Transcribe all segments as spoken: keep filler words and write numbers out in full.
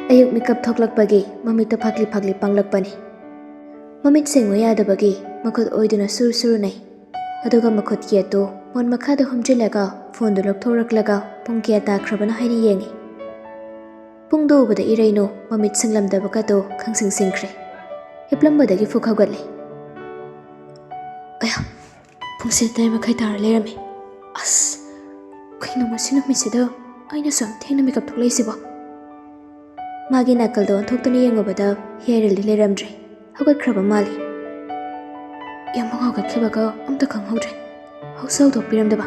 ꯑꯌꯨꯛ ꯃꯤꯀꯞ ꯊꯣꯛꯂꯛꯄꯒꯤ ꯃꯃꯤꯠꯇ ꯐꯥꯛꯂꯤ ꯐꯥꯛꯂꯤ ꯄꯥꯡꯂꯛꯄꯅꯤ꯫ ꯃꯃꯤꯠ ꯁꯤꯡꯉꯨ ꯌꯥꯗꯕꯒꯤ ꯃꯈꯨꯠ ꯑꯣꯏꯗꯨꯅ ꯁꯨꯔꯨ ꯁꯨꯔꯨ ꯅꯩ꯫ ꯑꯗꯨꯒ ꯃꯈꯨꯠ ꯌꯦꯠꯇꯨ ꯃꯣꯟ ꯃꯈꯥꯗ ꯍꯨꯝꯖꯤꯜꯂꯒ ꯐꯣꯟꯗꯨ ꯂꯧꯊꯣꯔꯛꯂꯒ ꯄꯨꯡ ꯀꯌꯥ ꯇꯥꯈ꯭ꯔꯕꯅꯣ ꯍꯥꯏꯅ ꯌꯦꯡꯉꯤ꯫ ꯄꯨꯡꯗꯨ ꯎꯕꯗ ꯏꯔꯩꯅꯨ ꯃꯃꯤꯠ ꯁꯤꯡꯂꯝꯗꯕꯒꯗꯣ ꯈꯪꯁꯤꯡ ꯁꯤꯡꯈ꯭ꯔꯦ꯫ ꯍꯤꯞꯂꯝꯕꯗꯒꯤ ꯐꯨꯛ ꯍꯧꯒꯠꯂꯦ꯫ ꯑꯌꯥ, ꯄꯨꯡꯁꯦ ꯇꯔꯦꯠ ꯃꯈꯥꯏ ꯇꯥꯔ ꯂꯩꯔꯝꯃꯦ꯫ ꯑꯁ, ꯀꯩꯅꯣ ꯉꯁꯤ ꯅꯨꯃꯤꯠꯁꯤꯗ ꯑꯩꯅ ꯁꯨꯝ ꯊꯦꯡꯅ ꯃꯤꯀꯞ ꯊꯣꯛꯂꯛꯏꯁꯤꯕꯣ? ꯃꯥꯒꯤ ꯅꯥꯀꯜꯗ ꯑꯣꯟꯊꯣꯛꯇꯨꯅ ꯌꯦꯡꯉꯨꯕꯗ ꯍꯤꯌꯥꯏꯔꯦꯜꯗꯤ ꯂꯩꯔꯝꯗ꯭ꯔꯦ꯫ ꯍꯧꯒꯠꯈ꯭ꯔꯕ ꯃꯥꯜꯂꯤ꯫ ꯌꯥꯝ ꯍꯧꯒꯠꯈꯤꯕꯒ ꯑꯝꯇ ꯈꯪꯍꯧꯗ꯭ꯔꯦ꯫ ꯍꯧꯁꯨ ꯍꯧꯗꯣꯛꯄꯤꯔꯝꯗꯕ꯫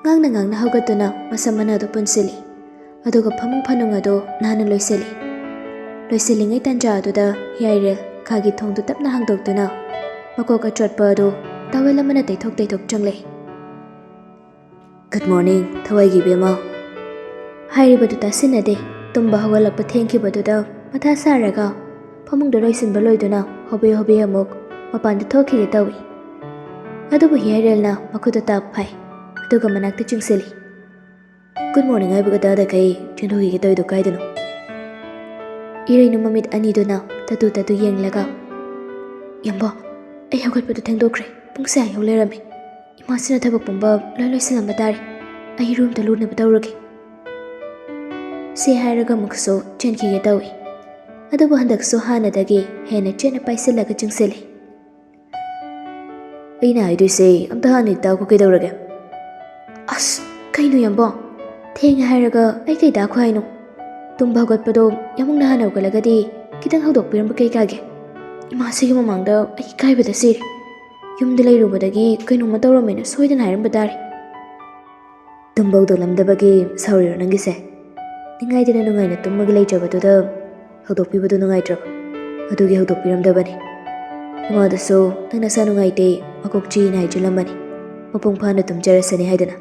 ꯉꯥꯡꯅ ꯉꯥꯡꯅ ꯍꯧꯒꯠꯇꯨꯅ ꯃꯁꯝ ꯃꯅꯥꯗꯨ ꯄꯨꯟꯁꯤꯜꯂꯤ꯫ ꯑꯗꯨꯒ ꯐꯃꯨꯡ ꯐꯥꯅꯨꯡ ꯑꯗꯨ ꯅꯥꯟꯅ ꯂꯣꯏꯁꯤꯜꯂꯤ꯫ ꯂꯣꯏꯁꯤꯜꯂꯤꯉꯩ ꯇꯥꯟꯖꯥ ꯑꯗꯨꯗ ꯍꯤꯌꯥꯏꯔꯦꯜ ꯀꯥꯒꯤ ꯊꯣꯡꯗꯨ ꯇꯞꯅ ꯍꯥꯡꯗꯣꯛꯇꯨꯅ ꯃꯀꯣꯛ ꯑꯆꯣꯠꯄ ꯑꯗꯨ ꯇꯥꯋꯦꯜ ꯑꯃꯅ ꯇꯩꯊꯣꯛ ꯇꯩꯊꯣꯛ ꯆꯪꯂꯛꯏ꯫ "Good morning, ꯊꯋꯥꯏꯒꯤ ꯏꯕꯦꯝꯃ꯫" ꯍꯥꯏꯔꯤꯕꯗꯨ ꯇꯥꯁꯤꯟꯅꯗꯦ꯫ ꯇꯨꯝꯕ ꯍꯧꯒꯠꯂꯛꯄ ꯊꯦꯡꯈꯤꯕꯗꯨꯗ ꯃꯊꯥ ꯁꯥꯔꯒ ꯐꯃꯨꯡꯗ ꯂꯣꯏꯁꯤꯟꯕ ꯂꯣꯏꯗꯨꯅ ꯍꯣꯕꯦ ꯍꯣꯕꯦ ꯑꯃꯨꯛ ꯃꯄꯥꯟꯗ ꯊꯣꯛꯈꯤꯒꯦ ꯇꯧꯏ꯫ ꯑꯗꯨꯕꯨ ꯍꯤꯌꯥꯏꯔꯦꯜꯅ ꯃꯈꯨꯠꯇ ꯇꯥꯞ ꯐꯥꯏ꯫ ꯑꯗꯨꯒ ꯃꯅꯥꯛꯇ ꯆꯤꯡꯁꯤꯜꯂꯤ꯫ "Good morning ꯍꯥꯏꯕꯒ ꯇꯥꯗꯈꯩ ꯆꯦꯟꯊꯣꯛꯈꯤꯒꯦ ꯇꯧꯔꯤꯗꯣ ꯀꯥꯏꯗꯅꯣ?" ꯏꯔꯩꯅꯨ ꯃꯃꯤꯠ ꯑꯅꯤꯗꯨꯅ ꯇꯇꯨ ꯇꯇꯨ ꯌꯦꯡꯂꯒ, "ꯌꯥꯝꯕꯣ, ꯑꯩ ꯍꯧꯒꯠꯄꯗꯣ ꯊꯦꯡꯗꯣꯛꯈ꯭ꯔꯦ꯫ ꯄꯨꯡꯁꯦ ꯑꯥ ꯌꯧ ꯂꯩꯔꯝꯃꯦ꯫ ꯏꯃꯥꯁꯤꯅ ꯊꯕꯛ ꯄꯨꯝꯕ ꯂꯣꯏ ꯂꯣꯏꯁꯤꯜꯂꯝꯕ ꯇꯥꯔꯦ꯫ ꯑꯩ ꯔꯨꯝꯗ ꯂꯨꯅꯕ ꯇꯧꯔꯒꯦ꯫" ꯁꯤ ꯍꯥꯏꯔꯒ ꯑꯃꯨꯛꯁꯨ ꯆꯦꯟꯈꯤꯒꯦ ꯇꯧꯏ꯫ ꯑꯗꯨꯕꯨ ꯍꯟꯗꯛꯁꯨ ꯍꯥꯟꯅꯗꯒꯤ ꯍꯦꯟꯅ ꯆꯦꯠꯅ ꯄꯥꯏꯁꯤꯜꯂꯒ ꯆꯤꯡꯁꯤꯜꯂꯤ꯫ "ꯑꯩꯅ ꯍꯥꯏꯗꯣꯏꯁꯦ ꯑꯝꯇ ꯍꯥꯟꯅꯗꯤ ꯇꯥꯈꯣ ꯀꯩꯗꯧꯔꯒꯦ?" "ꯑꯁ, ꯀꯩꯅꯣ ꯌꯥꯝꯕꯣ? ꯊꯦꯡꯉꯦ ꯍꯥꯏꯔꯒ ꯑꯩ ꯀꯩ ꯇꯥꯈꯣ ꯍꯥꯏꯅꯣ? ꯇꯨꯝꯕ ꯍꯧꯒꯠꯄꯗꯣ ꯌꯥꯝ ꯉꯟꯅ ꯍꯧꯒꯠꯂꯒꯗꯤ ꯈꯤꯇꯪ ꯍꯧꯗꯣꯛꯄꯤꯔꯝꯕ ꯀꯩ ꯀꯥꯏꯒꯦ? ꯏꯃꯥꯁꯤꯒꯤ ꯃꯃꯥꯡꯗ ꯑꯩ ꯏꯀꯥꯏꯕꯗ ꯁꯤꯔꯦ꯫ ꯌꯨꯝꯗ ꯂꯩꯔꯨꯕꯗꯒꯤ ꯀꯩꯅꯣꯝꯃ ꯇꯧꯔꯝꯃꯦꯅ ꯁꯣꯏꯗꯅ ꯍꯥꯏꯔꯝꯕ ꯇꯥꯔꯦ꯫" "ꯇꯨꯝꯕ ꯍꯧꯗꯣꯛꯂꯝꯗꯕꯒꯤ ꯁꯥꯎꯔꯤꯔꯣ ꯅꯪꯒꯤꯁꯦ? ꯅꯤꯡꯉꯥꯏꯗꯅ ꯅꯨꯡꯉꯥꯏꯅ ꯇꯨꯝꯃꯒ ꯂꯩꯖꯕꯗꯨꯗ ꯍꯧꯗꯣꯛꯄꯤꯕꯗꯨ ꯅꯨꯡꯉꯥꯏꯇ꯭ꯔꯕ? ꯑꯗꯨꯒꯤ ꯍꯧꯗꯣꯛꯄꯤꯔꯝꯗꯕꯅꯤ꯫ ꯏꯃꯥꯗꯁꯨ ꯅꯪ ꯅꯁꯥ ꯅꯨꯡꯉꯥꯏꯇꯦ, ꯃꯀꯣꯛ ꯆꯤꯛꯏꯅ ꯍꯥꯏꯖꯤꯜꯂꯝꯕꯅꯤ꯫ ꯃꯄꯨꯡ ꯐꯥꯅ ꯇꯨꯝꯖꯔꯁꯅꯤ ꯍꯥꯏꯗꯅ꯫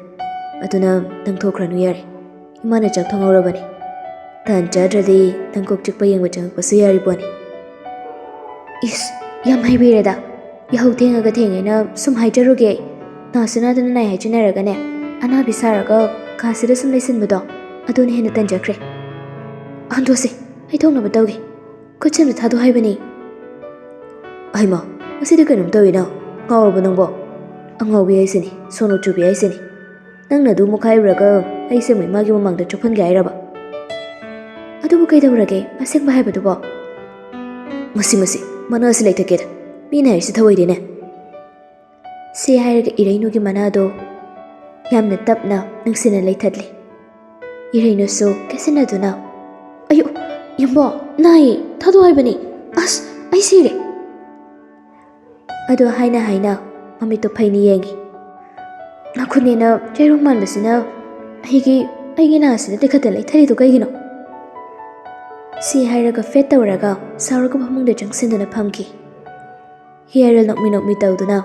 ꯑꯗꯨꯅ ꯅꯪ ꯊꯣꯛꯈ꯭ꯔꯅꯨ ꯌꯥꯔꯦ꯫ ꯏꯃꯥꯅ ꯆꯥꯛ ꯊꯣꯡꯍꯧꯔꯕꯅꯤ꯫ ꯇꯥꯟ ꯆꯥꯗ꯭ꯔꯗꯤ ꯅꯪ ꯀꯣꯛ ꯆꯤꯛꯄ ꯌꯦꯡꯕ ꯆꯪꯉꯛꯄꯁꯨ ꯌꯥꯔꯤꯄꯣꯠꯅꯤ꯫" "ꯏꯁ, ꯌꯥꯝ ꯍꯩꯕꯤꯔꯦꯗ꯫ ꯌꯥꯍꯧ ꯊꯦꯡꯉꯒ ꯊꯦꯡꯉꯦꯅ ꯁꯨꯝ ꯍꯥꯏꯖꯔꯨꯒꯦ ꯑꯩ꯫ ꯅꯥꯁꯨ ꯅꯥꯗꯅ ꯅꯥꯏ ꯍꯥꯏꯖꯤꯟꯅꯔꯒꯅꯦ, ꯑꯅꯥꯕꯤ ꯁꯥꯔꯒ ꯀꯥꯁꯤꯗ ꯁꯨꯝ ꯂꯩꯁꯤꯟꯕꯗꯣ, ꯑꯗꯨꯅ ꯍꯦꯟꯅ ꯇꯟꯖꯈ꯭ꯔꯦ꯫" ꯍꯟꯗꯣꯛꯁꯦ, ꯑꯩ ꯊꯣꯛꯅꯕ ꯇꯧꯒꯦ꯫ ꯈꯨꯠꯁꯦ ꯑꯝꯇ ꯊꯥꯗꯣꯛ ꯍꯥꯏꯕꯅꯤ꯫ ꯑꯩꯃ, ꯉꯁꯤꯗꯤ ꯀꯩꯅꯣꯝ ꯇꯧꯏꯅ꯫ ꯉꯥꯎꯔꯕꯣ ꯅꯪꯕꯣ? ꯑꯉꯥꯎꯕꯤ ꯍꯥꯏꯁꯤꯅꯤ, ꯁꯣꯅꯣ ꯆꯨꯕꯤ ꯍꯥꯏꯁꯤꯅꯤ꯫ ꯅꯪꯅ ꯑꯗꯨ ꯃꯨꯛꯈꯥꯏꯔꯨꯔꯒ ꯑꯩꯁꯦ ꯑꯃꯨꯛ ꯏꯃꯥꯒꯤ ꯃꯃꯥꯡꯗ ꯆꯣꯞꯍꯟꯒꯦ ꯍꯥꯏꯔꯕ? ꯑꯗꯨꯕꯨ ꯀꯩꯗꯧꯔꯒꯦ, ꯑꯁꯦꯡꯕ ꯍꯥꯏꯕꯗꯨꯕꯣ? ꯃꯁꯤ, ꯃꯁꯤ, ꯃꯅꯥꯁꯤ ꯂꯩꯊꯠꯀꯦꯗ꯫ ꯃꯤꯅ ꯍꯥꯏꯔꯤꯁꯤ ꯊꯧꯑꯣꯏꯗꯦꯅꯦ꯫ ꯁꯤ ꯍꯥꯏꯔꯒ ꯏꯔꯩꯅꯨꯒꯤ ꯃꯅꯥꯗꯣ ꯌꯥꯝꯅ ꯇꯞꯅ ꯅꯨꯡꯁꯤꯅ ꯂꯩꯊꯠꯂꯤ꯫ ꯏꯔꯩꯅꯨꯁꯨ ꯀꯦꯁꯤꯟꯅꯗꯨꯅ, "ꯑꯌꯨ, ꯌꯥꯝꯕꯣ, ꯅꯥꯏꯌꯦ, ꯊꯥꯗꯣꯛ ꯍꯥꯏꯕꯅꯤ꯫ ꯑꯁ, ꯑꯩ ꯁꯤꯔꯦ!" ꯑꯗꯨ ꯍꯥꯏꯅ ꯍꯥꯏꯅ ꯃꯃꯤꯠꯇꯨ ꯐꯩꯅ ꯌꯦꯡꯉꯤ꯫ "ꯅꯈꯨꯠꯅꯦꯅ ꯆꯩꯔꯣꯡ ꯃꯥꯟꯕꯁꯤꯅ ꯑꯩꯒꯤ, ꯑꯩꯒꯤ ꯅꯥꯁꯤꯗ ꯇꯤꯈꯠꯇ ꯂꯩꯊꯔꯤꯗꯨ ꯀꯩꯒꯤꯅꯣ?" ꯁꯤ ꯍꯥꯏꯔꯒ ꯐꯦꯠ ꯇꯧꯔꯒ ꯁꯥꯎꯔꯒ ꯐꯃꯨꯡꯗ ꯆꯪꯁꯤꯟꯗꯨꯅ ꯐꯝꯈꯤ꯫ ꯍꯤꯌꯥꯔꯦꯜ ꯅꯣꯛꯃꯤ ꯅꯣꯛꯃꯤ ꯇꯧꯗꯨꯅ,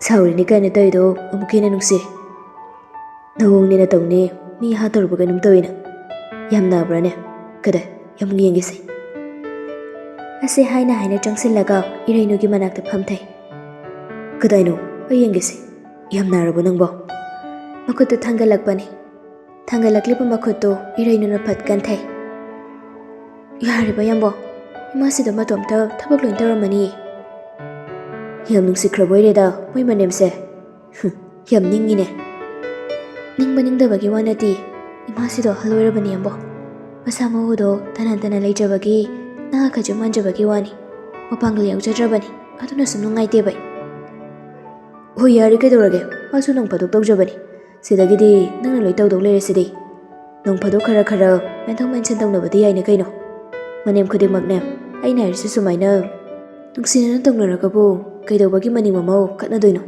"ꯁꯥꯎꯔꯤꯅꯤ ꯀꯥꯏꯅ ꯇꯧꯔꯤꯗꯣ ꯑꯃꯨꯛꯀ ꯍꯦꯟꯅ ꯅꯨꯡꯁꯤꯔꯦ꯫ ꯅꯋꯣꯡꯅꯦꯅ ꯇꯧꯅꯤ, ꯃꯤ ꯍꯥꯠꯇꯧꯔꯨꯕ ꯀꯩꯅꯣꯝ ꯇꯧꯋꯤꯅ꯫ ꯌꯥꯝ ꯅꯥꯕ꯭ꯔꯥꯅꯦ? ꯀꯗꯥꯏ? ꯌꯥꯝ ꯌꯦꯡꯒꯦꯁꯦ꯫" ꯑꯁꯤ ꯍꯥꯏꯅ ꯍꯥꯏꯅ ꯆꯪꯁꯤꯜꯂꯒ ꯏꯔꯩꯅꯨꯒꯤ ꯃꯅꯥꯛꯇ ꯐꯝꯊꯩ꯫ "ꯀꯗꯥꯏꯅꯣ? ꯑꯩ ꯌꯦꯡꯒꯦꯁꯦ꯫ ꯌꯥꯝ ꯅꯥꯔꯕꯣ ꯅꯪꯕꯣ?" ꯃꯈꯨꯠꯇꯨ ꯊꯥꯡꯒꯠꯂꯛꯄꯅꯤ꯫ ꯊꯥꯡꯒꯠꯂꯛꯂꯤꯕ ꯃꯈꯨꯠꯇꯨ ꯏꯔꯩꯅꯨꯅ ꯐꯠ ꯀꯟꯊꯩ꯫ "ꯌꯥꯔꯦꯕ, ꯌꯥꯝꯕꯣ꯫ ꯏꯃꯥꯁꯤꯗ ꯃꯇꯣꯝꯇ ꯊꯕꯛ ꯂꯣꯏ ꯇꯧꯔꯝꯃꯅꯤ꯫" "ꯌꯥꯝ ꯅꯨꯡꯁꯤꯈ꯭ꯔꯕ ꯑꯣꯏꯔꯦꯗ ꯃꯣꯏ ꯃꯅꯦꯝꯁꯦ꯫ ꯍꯨꯝ, ꯌꯥꯝ ꯅꯤꯡꯉꯤꯅꯦ꯫" "ꯅꯤꯡꯕ ꯅꯤꯡꯗꯕꯒꯤ ꯋꯥ ꯅꯠꯇꯦ꯫ ꯏꯃꯥꯁꯤꯗꯣ ꯑꯍꯜ ꯑꯣꯏꯔꯕꯅꯤ, ꯌꯥꯝꯕꯣ꯫ ꯃꯁꯥ ꯃꯎꯗꯣ ꯇꯅꯥꯟ ꯇꯅꯥꯟ ꯂꯩꯖꯕꯒꯤ, ꯅꯍꯥ ꯈꯖꯤꯛ ꯃꯥꯟꯖꯕꯒꯤ ꯋꯥꯅꯤ꯫ ꯃꯄꯥꯡꯒꯜ ꯌꯥꯎꯖꯗ꯭ꯔꯕꯅꯤ꯫ ꯑꯗꯨꯅꯁꯨ ꯅꯨꯡꯉꯥꯏꯇꯦꯕ꯫" "ꯍꯣꯏ, ꯌꯥꯔꯦ, ꯀꯩꯗꯧꯔꯒꯦ? ꯃꯥꯁꯨ ꯅꯣꯡ ꯐꯥꯗꯣꯛ ꯇꯧꯖꯕꯅꯤ꯫ ꯁꯤꯗꯒꯤꯗꯤ ꯅꯪꯅ ꯂꯣꯏ ꯇꯧꯗꯧ ꯂꯩꯔꯦ ꯁꯤꯗꯤ꯫ ꯅꯣꯡ ꯐꯥꯗꯣꯛ ꯈꯔ ꯈꯔ ꯃꯦꯟꯊꯣꯛ ꯃꯦꯟꯁꯤꯟ ꯇꯧꯅꯕꯗꯤ ꯌꯥꯏꯅ ꯀꯩꯅꯣ꯫ ꯃꯅꯦꯝ ꯈꯨꯗꯤꯡꯃꯛꯅꯦ, ꯑꯩꯅ ꯍꯥꯏꯔꯤꯁꯤ ꯁꯨꯃꯥꯏꯅ ꯅꯨꯡꯁꯤꯅꯅ ꯇꯧꯅꯔꯒꯕꯨ ꯀꯩꯗꯧꯕꯒꯤ ꯃꯅꯤꯡ ꯃꯃꯧ ꯈꯠꯅꯗꯣꯏꯅꯣ?"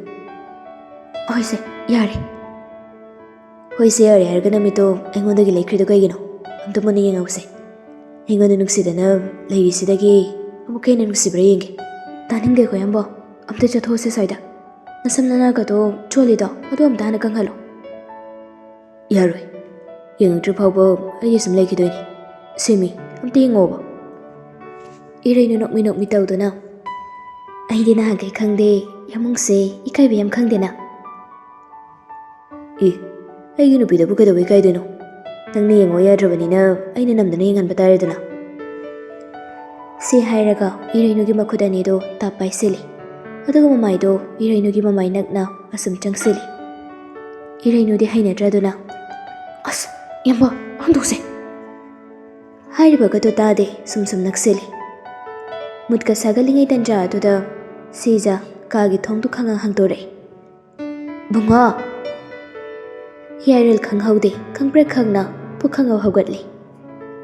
"ꯍꯣꯏꯁꯦ, ꯌꯥꯔꯦ꯫" "ꯍꯣꯏꯁꯦ, ꯌꯥꯔꯦ" ꯍꯥꯏꯔꯒ ꯅꯃꯤꯠꯇꯣ ꯑꯩꯉꯣꯟꯗꯒꯤ ꯂꯩꯈ꯭ꯔꯤꯗꯣ ꯀꯩꯒꯤꯅꯣ? ꯑꯝꯇ ꯃꯨꯟꯅ ꯌꯦꯡꯍꯧꯁꯦ꯫ ꯑꯩꯉꯣꯟꯗ ꯅꯨꯡꯁꯤꯗꯅ ꯂꯩꯔꯤꯁꯤꯗꯒꯤ ꯑꯃꯨꯛꯀ ꯍꯦꯟꯅ ꯅꯨꯡꯁꯤꯕ꯭ꯔꯥ ꯌꯦꯡꯒꯦ꯫ ꯇꯥꯅꯤꯡꯗꯦꯀꯣ, ꯌꯥꯝꯕꯣ꯫ ꯑꯝꯇ ꯆꯠꯊꯣꯛꯑꯁꯦ ꯁ꯭ꯋꯥꯏꯗ꯫ ꯅꯁꯝ ꯅꯅꯥꯒꯗꯣ ꯆꯣꯠꯂꯤꯗꯣ, ꯑꯗꯨ ꯑꯝꯇ ꯍꯥꯟꯅ ꯀꯪꯍꯜꯂꯣ꯫ ꯌꯥꯔꯣꯏ꯫ ꯌꯦꯡꯉꯛꯇ꯭ꯔꯤ ꯐꯥꯎꯕ ꯑꯩ ꯁꯨꯝ ꯂꯩꯈꯤꯗꯣꯏꯅꯤ꯫ ꯁꯤꯃꯤ, ꯑꯝꯇ ꯌꯦꯡꯉꯣꯕ꯫ ꯏꯔꯩꯅ ꯅꯣꯛꯃꯤ ꯅꯣꯛꯃꯤ ꯇꯧꯗꯨꯅ, "ꯑꯩꯗꯤ ꯅꯍꯥꯟꯈꯩ ꯈꯪꯗꯦ, ꯌꯥꯝꯕꯨꯡꯁꯦ ꯏꯀꯥꯏꯕ ꯌꯥꯝ ꯈꯪꯗꯦꯅ꯫" "ꯑꯦ, ꯑꯩꯒꯤ ꯅꯨꯄꯤꯗꯕꯨ ꯀꯩꯗꯧꯕꯩ ꯏꯀꯥꯏꯗꯣꯏꯅꯣ? "ꯅꯪꯅ ꯌꯦꯡꯉꯣ ꯌꯥꯗ꯭ꯔꯕꯅꯤꯅ ꯑꯩꯅ ꯅꯝꯗꯅ ꯌꯦꯡꯍꯟꯕ ꯇꯥꯔꯦꯗꯅ"꯫ ꯁꯤ ꯍꯥꯏꯔꯒ ꯏꯔꯩꯅꯨꯒꯤ ꯃꯈꯨꯠ ꯑꯅꯤꯗꯨ ꯇꯥꯞ ꯄꯥꯏꯁꯤꯜꯂꯤ꯫ ꯑꯗꯨꯒ ꯃꯃꯥꯏꯗꯣ ꯏꯔꯩꯅꯨꯒꯤ ꯃꯃꯥꯏ ꯅꯛꯅ ꯑꯁꯨꯝ ꯆꯪꯁꯤꯜꯂꯤ꯫ ꯏꯔꯩꯅꯨꯗꯤ ꯍꯩꯅꯗ꯭ꯔꯗꯨꯅ, "ꯑꯁ, ꯏꯌꯥꯝꯕ, ꯍꯟꯗꯣꯛꯁꯦ!" ꯍꯥꯏꯔꯤꯕꯒꯗꯣ ꯇꯥꯗꯦ, ꯁꯨꯝ ꯁꯨꯝ ꯅꯛꯁꯤꯜꯂꯤ꯫ ꯃꯨꯠꯀ ꯁꯥꯒꯠꯂꯤꯉꯩ ꯇꯟꯖꯥ ꯑꯗꯨꯗ ꯁꯤꯖ ꯀꯥꯒꯤ ꯊꯣꯡꯗꯨ ꯈꯪꯉ ꯍꯥꯡꯗꯣꯔꯛꯏ꯫ "ꯕꯨꯡꯉꯣ!" ꯌꯥꯏꯔꯦꯜ ꯈꯪꯍꯧꯗꯦ, ꯈꯪꯄ꯭ꯔꯦꯛ ꯈꯪꯅ ꯄꯨꯈꯪ ꯍꯧꯒꯠꯂꯤ꯫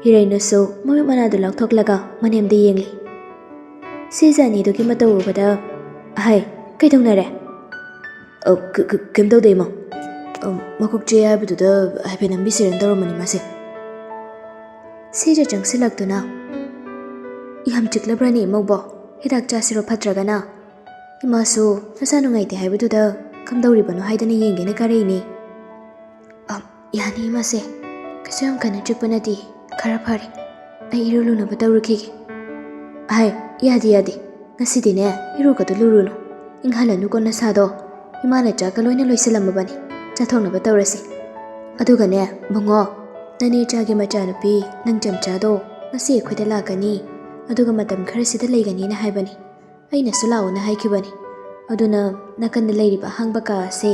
ꯏꯔꯩꯅꯨꯁꯨ ꯃꯃꯤꯠ ꯃꯅꯥꯗꯨ ꯂꯥꯎꯊꯣꯛꯂꯒ ꯃꯅꯦꯝꯗ ꯌꯦꯡꯂꯤ꯫ ꯁꯤꯖ ꯑꯅꯤꯗꯨꯒꯤ ꯃꯇꯧ ꯎꯕꯗ, "ꯑꯍꯩ, ꯀꯩꯗꯧꯅꯔꯦ?" "ꯑ, ꯀ-, ꯀ-, ꯀꯩꯝ ꯇꯧꯗꯦ, ꯏꯃꯥ꯫ ꯑ, ꯃꯀꯣꯛ ꯆꯤꯛꯑꯦ ꯍꯥꯏꯕꯗꯨꯗ ꯍꯥꯏꯐꯦꯠ ꯅꯝꯕꯤꯁꯤꯔꯅ ꯇꯧꯔꯝꯕꯅꯤ, ꯃꯥꯁꯦ"꯫ ꯁꯤꯖ ꯆꯪꯁꯤꯜꯂꯛꯇꯨꯅ, "ꯌꯥꯝ ꯆꯤꯛꯂꯕ꯭ꯔꯅꯦ ꯏꯃꯧꯕꯣ? ꯍꯤꯗꯥꯛ ꯆꯥꯁꯤꯔꯣ ꯐꯠꯇ꯭ꯔꯒꯅ? ꯏꯃꯥꯁꯨ ꯅꯁꯥ ꯅꯨꯡꯉꯥꯏꯇꯦ ꯍꯥꯏꯕꯗꯨꯗ ꯀꯝꯗꯧꯔꯤꯕꯅꯣ ꯍꯥꯏꯗꯅ ꯌꯦꯡꯒꯦꯅ ꯀꯥꯔꯛꯏꯅꯦ"꯫ "ꯑ, ꯌꯥꯅꯤ ꯏꯃꯥꯁꯦ, ꯀꯩꯁꯨ ꯌꯥꯝ ꯀꯟꯅ ꯆꯤꯛꯄ ꯅꯠꯇꯦ, ꯈꯔ ꯐꯔꯦ꯫ ꯑꯩ ꯏꯔꯨ ꯂꯨꯅꯕ ꯇꯧꯔꯨꯈꯤꯒꯦ"꯫ "ꯑꯍꯩ, ꯌꯥꯗꯦ, ꯌꯥꯗꯦ, ꯉꯁꯤꯗꯤꯅꯦ ꯏꯔꯨꯒꯗꯣ ꯂꯨꯔꯨꯅꯨ꯫ ꯏꯪꯍꯜꯂꯅꯨꯀꯣ ꯅꯁꯥꯗꯣ꯫ ꯏꯃꯥꯅ ꯆꯥꯛꯀ ꯂꯣꯏꯅ ꯂꯣꯏꯁꯤꯜꯂꯝꯃꯕꯅꯤ, ꯆꯥꯊꯣꯛꯅꯕ ꯇꯧꯔꯁꯤ꯫ ꯑꯗꯨꯒꯅꯦ ꯕꯨꯡꯉꯣ, ꯅꯅꯦ ꯏꯆꯥꯒꯤ ꯃꯆꯥꯅꯨꯄꯤ ꯅꯪ ꯆꯝꯆꯥꯗꯣ ꯉꯁꯤ ꯑꯩꯈꯣꯏꯗ ꯂꯥꯛꯀꯅꯤ, ꯑꯗꯨꯒ ꯃꯇꯝ ꯈꯔꯁꯤꯗ ꯂꯩꯒꯅꯤꯅ ꯍꯥꯏꯕꯅꯤ꯫ ꯑꯩꯅꯁꯨ ꯂꯥꯛꯑꯣꯅ ꯍꯥꯏꯈꯤꯕꯅꯤ꯫ ꯑꯗꯨꯅ ꯅꯥꯀꯟꯗ ꯂꯩꯔꯤꯕ ꯑꯍꯥꯡꯕ ꯀꯥ ꯑꯁꯦ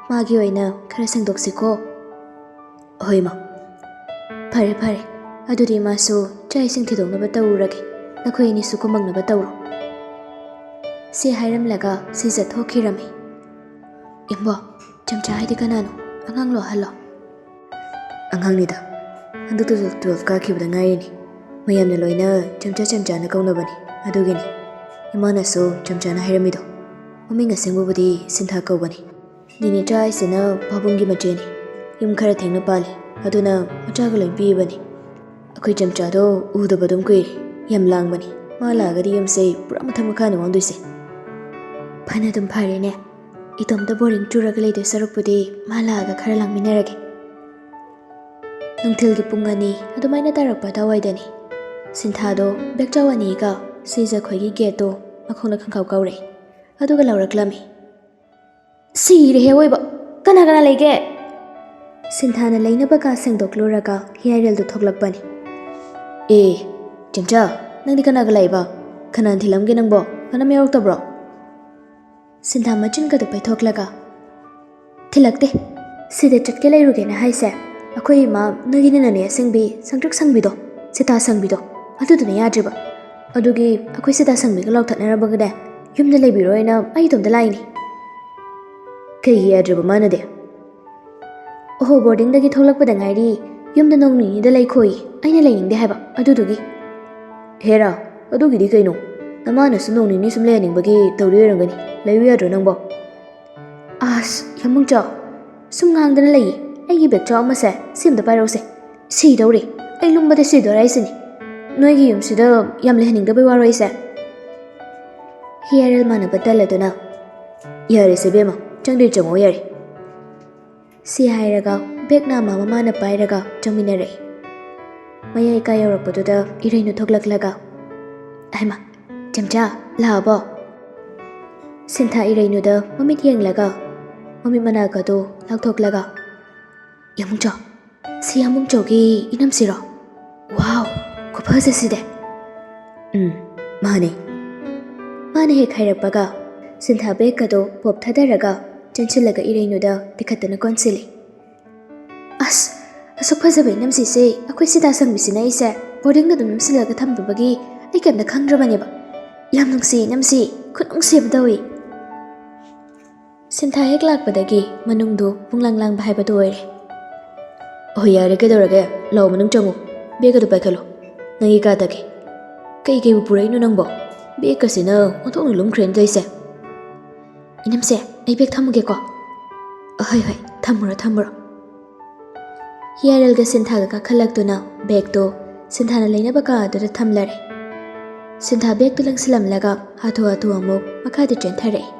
ꯃꯥꯒꯤ ꯑꯣꯏꯅ ꯈꯔ ꯁꯦꯡꯗꯣꯛꯁꯤꯀꯣ"꯫ "ꯍꯣꯏ, ꯏꯃꯥ꯫ ꯐꯔꯦ, ꯐꯔꯦ꯫ ꯑꯗꯨꯗꯤ ꯏꯃꯥꯁꯨ ꯆꯥꯛ ꯏꯁꯤꯡ ꯊꯤꯗꯣꯛꯅꯕ ꯇꯧꯔꯨꯔꯒꯦ꯫ ꯅꯈꯣꯏ ꯑꯅꯤꯁꯨ ꯀꯨꯝꯃꯛꯅꯕ ꯇꯧꯔꯣ"꯫ ꯁꯤ ꯍꯥꯏꯔꯝꯂꯒ ꯁꯤꯖ ꯊꯣꯛꯈꯤꯔꯝꯃꯤ꯫ "ꯏꯃꯥ, ꯆꯝꯆꯥ ꯍꯥꯏꯗꯤ ꯀꯅꯥꯅꯣ? ꯑꯉꯥꯡꯂꯣ ꯑꯍꯜꯂꯣ?" "ꯑꯉꯥꯡꯅꯤꯗ꯫ ꯍꯟꯗꯛꯇꯁꯨ ꯇꯨꯋꯦꯜꯐ ꯀꯥꯈꯤꯕꯗ ꯉꯥꯏꯔꯤꯅꯤ꯫ ꯃꯌꯥꯝꯅ ꯂꯣꯏꯅ ꯆꯝꯆꯥ ꯆꯝꯆꯥꯅ ꯀꯧꯅꯕꯅꯤ꯫ ꯑꯗꯨꯒꯤꯅꯤ ꯏꯃꯥꯅꯁꯨ ꯆꯝꯆꯥꯅ ꯍꯥꯏꯔꯝꯃꯤꯗꯣ꯫ ꯃꯃꯤꯡ ꯑꯁꯦꯡꯕꯕꯨꯗꯤ ꯁꯤꯟꯊꯥ ꯀꯧꯕꯅꯤ꯫ ꯅꯦꯅꯦꯆꯥ ꯍꯥꯏꯁꯤꯅ ꯄꯥꯕꯨꯡꯒꯤ ꯃꯆꯦꯅꯤ꯫ ꯌꯨꯝ ꯈꯔ ꯊꯦꯡꯅ ꯄꯥꯜꯂꯤ꯫ ꯑꯗꯨꯅ ꯃꯆꯥꯒ ꯂꯣꯏ ꯄꯤꯕꯅꯤ꯫ ꯑꯩꯈꯣꯏ ꯆꯝꯆꯥꯗꯣ ꯎꯗꯕ ꯑꯗꯨꯝ ꯀꯨꯏꯔꯦ꯫ ꯌꯥꯝ ꯂꯥꯡꯕꯅꯤ꯫ ꯃꯥ ꯂꯥꯛꯑꯒꯗꯤ ꯌꯨꯝꯁꯦ ꯄꯨꯔꯥ ꯃꯊꯛ ꯃꯈꯥꯅꯤ ꯑꯣꯟꯗꯣꯏꯁꯦ"꯫ "ꯐꯅ ꯑꯗꯨꯝ ꯐꯔꯦꯅꯦ꯫ ꯏꯇꯣꯝꯇ ꯕꯣꯔꯤꯡ ꯆꯨꯔꯒ ꯂꯩꯗꯣꯏ ꯁꯔꯨꯛꯄꯨꯗꯤ ꯃꯥ ꯂꯥꯛꯑꯒ ꯈꯔ ꯂꯥꯡꯃꯤꯟꯅꯔꯒꯦ"꯫ ꯅꯨꯡꯊꯤꯜꯒꯤ ꯄꯨꯡ ꯑꯅꯤ ꯑꯗꯨꯃꯥꯏꯅ ꯇꯥꯔꯛꯄ ꯑꯗꯨꯋꯥꯏꯗꯅꯤ꯫ ꯁꯤꯟꯊꯥꯗꯣ ꯕꯦꯛꯆꯥꯎ ꯑꯅꯤꯒ ꯁꯤꯖ ꯈꯣꯏꯒꯤ ꯒꯦꯠꯇꯣ ꯃꯈꯣꯡꯅ ꯈꯪꯀꯥꯎ ꯀꯥꯎꯔꯛꯏ꯫ ꯑꯗꯨꯒ ꯂꯥꯎꯔꯛꯂꯝꯃꯤ꯫ "ꯁꯤꯔꯦꯍꯦ ꯑꯑꯣꯏꯕ! ꯀꯅꯥ ꯀꯅꯥ ꯂꯩꯒꯦ?" ꯁꯤꯟꯊꯥꯅ ꯂꯩꯅꯕ ꯀꯥ ꯁꯦꯡꯗꯣꯛꯂꯨꯔꯒ ꯍꯤꯌꯥꯏꯔꯦꯜꯗꯨ ꯊꯣꯛꯂꯛꯄꯅꯤ꯫ "ꯑꯦ, ꯆꯦꯝꯆꯥ, ꯅꯪꯗꯤ ꯀꯅꯥꯒ ꯂꯥꯛꯏꯕ? ꯀꯅꯥꯅ ꯊꯤꯜꯂꯝꯒꯦ ꯅꯪꯕꯣ? ꯀꯅꯥꯝ ꯌꯥꯎꯔꯛꯇꯕ꯭ꯔꯣ?" ꯁꯤꯟꯊꯥ ꯃꯆꯤꯟꯒꯗꯨ ꯄꯩꯊꯣꯛꯂꯒ, "ꯊꯤꯜꯂꯛꯇꯦ꯫ ꯁꯤꯗ ꯆꯠꯀꯦ ꯂꯩꯔꯨꯒꯦꯅ ꯍꯥꯏꯁꯦ, ꯑꯩꯈꯣꯏ ꯏꯃꯥ, ꯅꯣꯏꯒꯤ ꯅꯅꯦ ꯑꯁꯦꯡꯕꯤ, ꯁꯪꯇ꯭ꯔꯤꯛ ꯁꯪꯕꯤꯗꯣ, ꯁꯤꯇꯥ ꯁꯪꯕꯤꯗꯣ, ꯑꯗꯨꯗꯨꯅ ꯌꯥꯗ꯭ꯔꯤꯕ꯫ ꯑꯗꯨꯒꯤ ꯑꯩꯈꯣꯏ ꯁꯤꯇꯥ ꯁꯪꯕꯤꯒ ꯂꯥꯎꯊꯠꯅꯔꯕꯒꯅꯦ, ꯌꯨꯝꯗ ꯂꯩꯕꯤꯔꯣꯏꯅ ꯑꯩ ꯏꯇꯣꯝꯇ ꯂꯥꯛꯏꯅꯤ꯫" "ꯀꯩꯒꯤ ꯌꯥꯗ꯭ꯔꯤꯕ ꯃꯥꯅꯗꯤ?" "ꯑꯣꯍꯣ, ꯕꯣꯔꯗꯤꯡꯗꯒꯤ ꯊꯣꯛꯂꯛꯄꯗ ꯉꯥꯏꯔꯤ, ꯌꯨꯝꯗ ꯅꯣꯡ ꯅꯤꯅꯤꯗ ꯂꯩꯈꯣꯌꯦ, ꯑꯩꯅ ꯂꯩꯅꯤꯡꯗꯦ ꯍꯥꯏꯕ, ꯑꯗꯨꯗꯨꯒꯤ꯫" "ꯍꯦꯔꯥ, ꯑꯗꯨꯒꯤꯗꯤ ꯀꯩꯅꯣ? ꯅꯃꯥꯅꯁꯨ ꯅꯣꯡ ꯅꯤꯅꯤ ꯁꯨꯝ ꯂꯩꯍꯟꯅꯤꯡꯕꯒꯤ ꯇꯧꯔꯤ ꯑꯣꯏꯔꯝꯒꯅꯤ꯫ ꯂꯩꯌꯨ ꯌꯥꯗ꯭ꯔꯣ ꯅꯪꯕꯣ?" "ꯑꯁ, ꯌꯥꯝꯕꯨꯡꯆꯥ, ꯁꯨꯝ ꯉꯥꯡꯗꯅ ꯂꯩꯌꯦ꯫ ꯑꯩꯒꯤ ꯕꯦꯛ ꯆꯥꯎ ꯑꯃꯁꯦ, ꯁꯤ ꯑꯝꯇ ꯄꯥꯏꯔꯛꯎꯁꯦ꯫ ꯁꯤꯗꯧꯔꯦ꯫ ꯑꯩ ꯂꯨꯝꯕꯗ ꯁꯤꯗꯣꯔꯦ ꯍꯥꯏꯁꯤꯅꯤ꯫ ꯅꯣꯏꯒꯤ ꯌꯨꯝꯁꯤꯗ ꯌꯥꯝ ꯂꯩꯍꯟꯅꯤꯡꯗꯕꯩ ꯋꯥꯔꯣ ꯑꯩꯁꯦ?" ꯍꯤꯌꯥꯔꯦꯜ ꯃꯥꯟꯅꯕ ꯇꯜꯂꯗꯨꯅ, "ꯌꯥꯔꯦꯁꯦ ꯏꯕꯦꯝꯃ, ꯆꯪꯗꯣꯏ ꯆꯪꯉꯣ ꯌꯥꯔꯦ꯫" ꯁꯤ ꯍꯥꯏꯔꯒ ꯕꯦꯛꯅ ꯑꯃ ꯃꯃꯥꯅ ꯄꯥꯏꯔꯒ ꯆꯪꯃꯤꯟꯅꯔꯛꯏ꯫ ꯃꯌꯥꯏ ꯀꯥ ꯌꯧꯔꯛꯄꯗꯨꯗ ꯏꯔꯩꯅꯨ ꯊꯣꯛꯂꯛꯂꯒ, "ꯍꯩꯃꯥ, ꯆꯦꯝꯆꯥ, ꯂꯥꯛꯑꯕꯣ?" ꯁꯤꯟꯊꯥ ꯏꯔꯩꯅꯨꯗ ꯃꯃꯤꯠ ꯌꯦꯡꯂꯒ, ꯃꯃꯤꯠ ꯃꯅꯥꯀꯗꯨ ꯂꯥꯎꯊꯣꯛꯂꯒ, "ꯌꯥꯃꯨꯡꯆꯧ, ꯁꯤ ꯌꯥꯃꯨꯡꯆꯧꯒꯤ ꯏꯅꯝꯁꯤꯔꯣ? ꯋꯥꯎ, ꯈꯨꯐꯖꯁꯤꯗꯤ!" "ꯎꯝ, ꯃꯥꯅꯦ꯫" ꯃꯥꯅ ꯍꯦꯛ ꯍꯥꯏꯔꯛꯄꯒ, ꯁꯤꯟꯊꯥ ꯕꯦꯛꯀꯗꯣ ꯄꯣꯞ ꯊꯥꯗꯔꯒ, ꯆꯦꯟꯁꯤꯜꯂꯒ ꯏꯔꯩꯅꯨꯗ ꯇꯤꯈꯠꯇꯅ ꯀꯣꯟꯁꯤꯜꯂꯤ꯫ "ꯑꯁ, ꯑꯁꯨꯛ ꯐꯖꯕ ꯏꯅꯝꯁꯤꯁꯦ ꯑꯩꯈꯣꯏ ꯁꯤꯇꯥ ꯁꯪꯕꯤꯁꯤꯅ ꯑꯩꯁꯦ ꯕꯣꯔꯗꯤꯡꯗ ꯑꯗꯨꯝ ꯅꯝꯁꯤꯜꯂꯒ ꯊꯝꯕꯤꯕꯒꯤ ꯑꯩ ꯀꯩꯝꯇ ꯈꯪꯗ꯭ꯔꯕꯅꯦꯕ꯫ ꯌꯥꯝ ꯅꯨꯡꯁꯤ ꯏꯅꯝꯁꯤ, ꯈꯨꯅꯨꯡꯁꯤ ꯑꯃ ꯇꯧꯏ꯫" ꯁꯤꯟꯊꯥ ꯍꯦꯛ ꯂꯥꯛꯄꯗꯒꯤ ꯃꯅꯨꯡꯗꯨ ꯄꯨꯡꯂꯥꯡ ꯂꯥꯡꯕ ꯍꯥꯏꯕꯗꯨ ꯑꯣꯏꯔꯦ꯫ "ꯑꯣ, ꯌꯥꯔꯦ, ꯀꯩꯗꯧꯔꯒꯦ? ꯂꯥꯛꯑꯣ, ꯃꯅꯨꯡ ꯆꯪꯉꯨ꯫ ꯕꯦꯒ ꯑꯗꯨ ꯄꯥꯏꯈꯠꯂꯣ꯫ ꯅꯪꯒꯤ ꯀꯥꯗꯒꯤ꯫ ꯀꯩ ꯀꯩꯕꯨ ꯄꯨꯔꯛꯏꯅꯣ ꯅꯪꯕꯣ? ꯕꯦꯒꯀꯁꯤꯅ ꯑꯣꯟꯊꯣꯛꯅ ꯂꯨꯝꯈ꯭ꯔꯦꯅ ꯇꯧꯔꯤꯁꯦ꯫" "ꯏꯅꯝꯁꯦ, ꯑꯩ ꯕꯦꯒ ꯊꯝꯃꯨꯒꯦꯀꯣ꯫" "ꯍꯣꯏ, ꯍꯣꯏ, ꯊꯝꯃꯨꯔꯣ, ꯊꯝꯃꯨꯔꯣ꯫" ꯍꯤꯌꯥꯔꯦꯜꯒ ꯁꯤꯟꯊꯥꯒ ꯀꯥꯈꯠꯂꯛꯇꯨꯅ ꯕꯦꯒꯇꯣ ꯁꯤꯟꯊꯥꯅ ꯂꯩꯅꯕ ꯀꯥ ꯑꯗꯨꯗ ꯊꯝꯂꯔꯦ꯫ ꯁꯤꯟꯊꯥ ꯕꯦꯒꯇꯨ ꯂꯪꯁꯤꯜꯂꯝꯂꯒ ꯍꯥꯊꯨ ꯍꯥꯊꯨ ꯑꯃꯨꯛ ꯃꯈꯥꯗ ꯆꯦꯟꯊꯔꯛꯏ꯫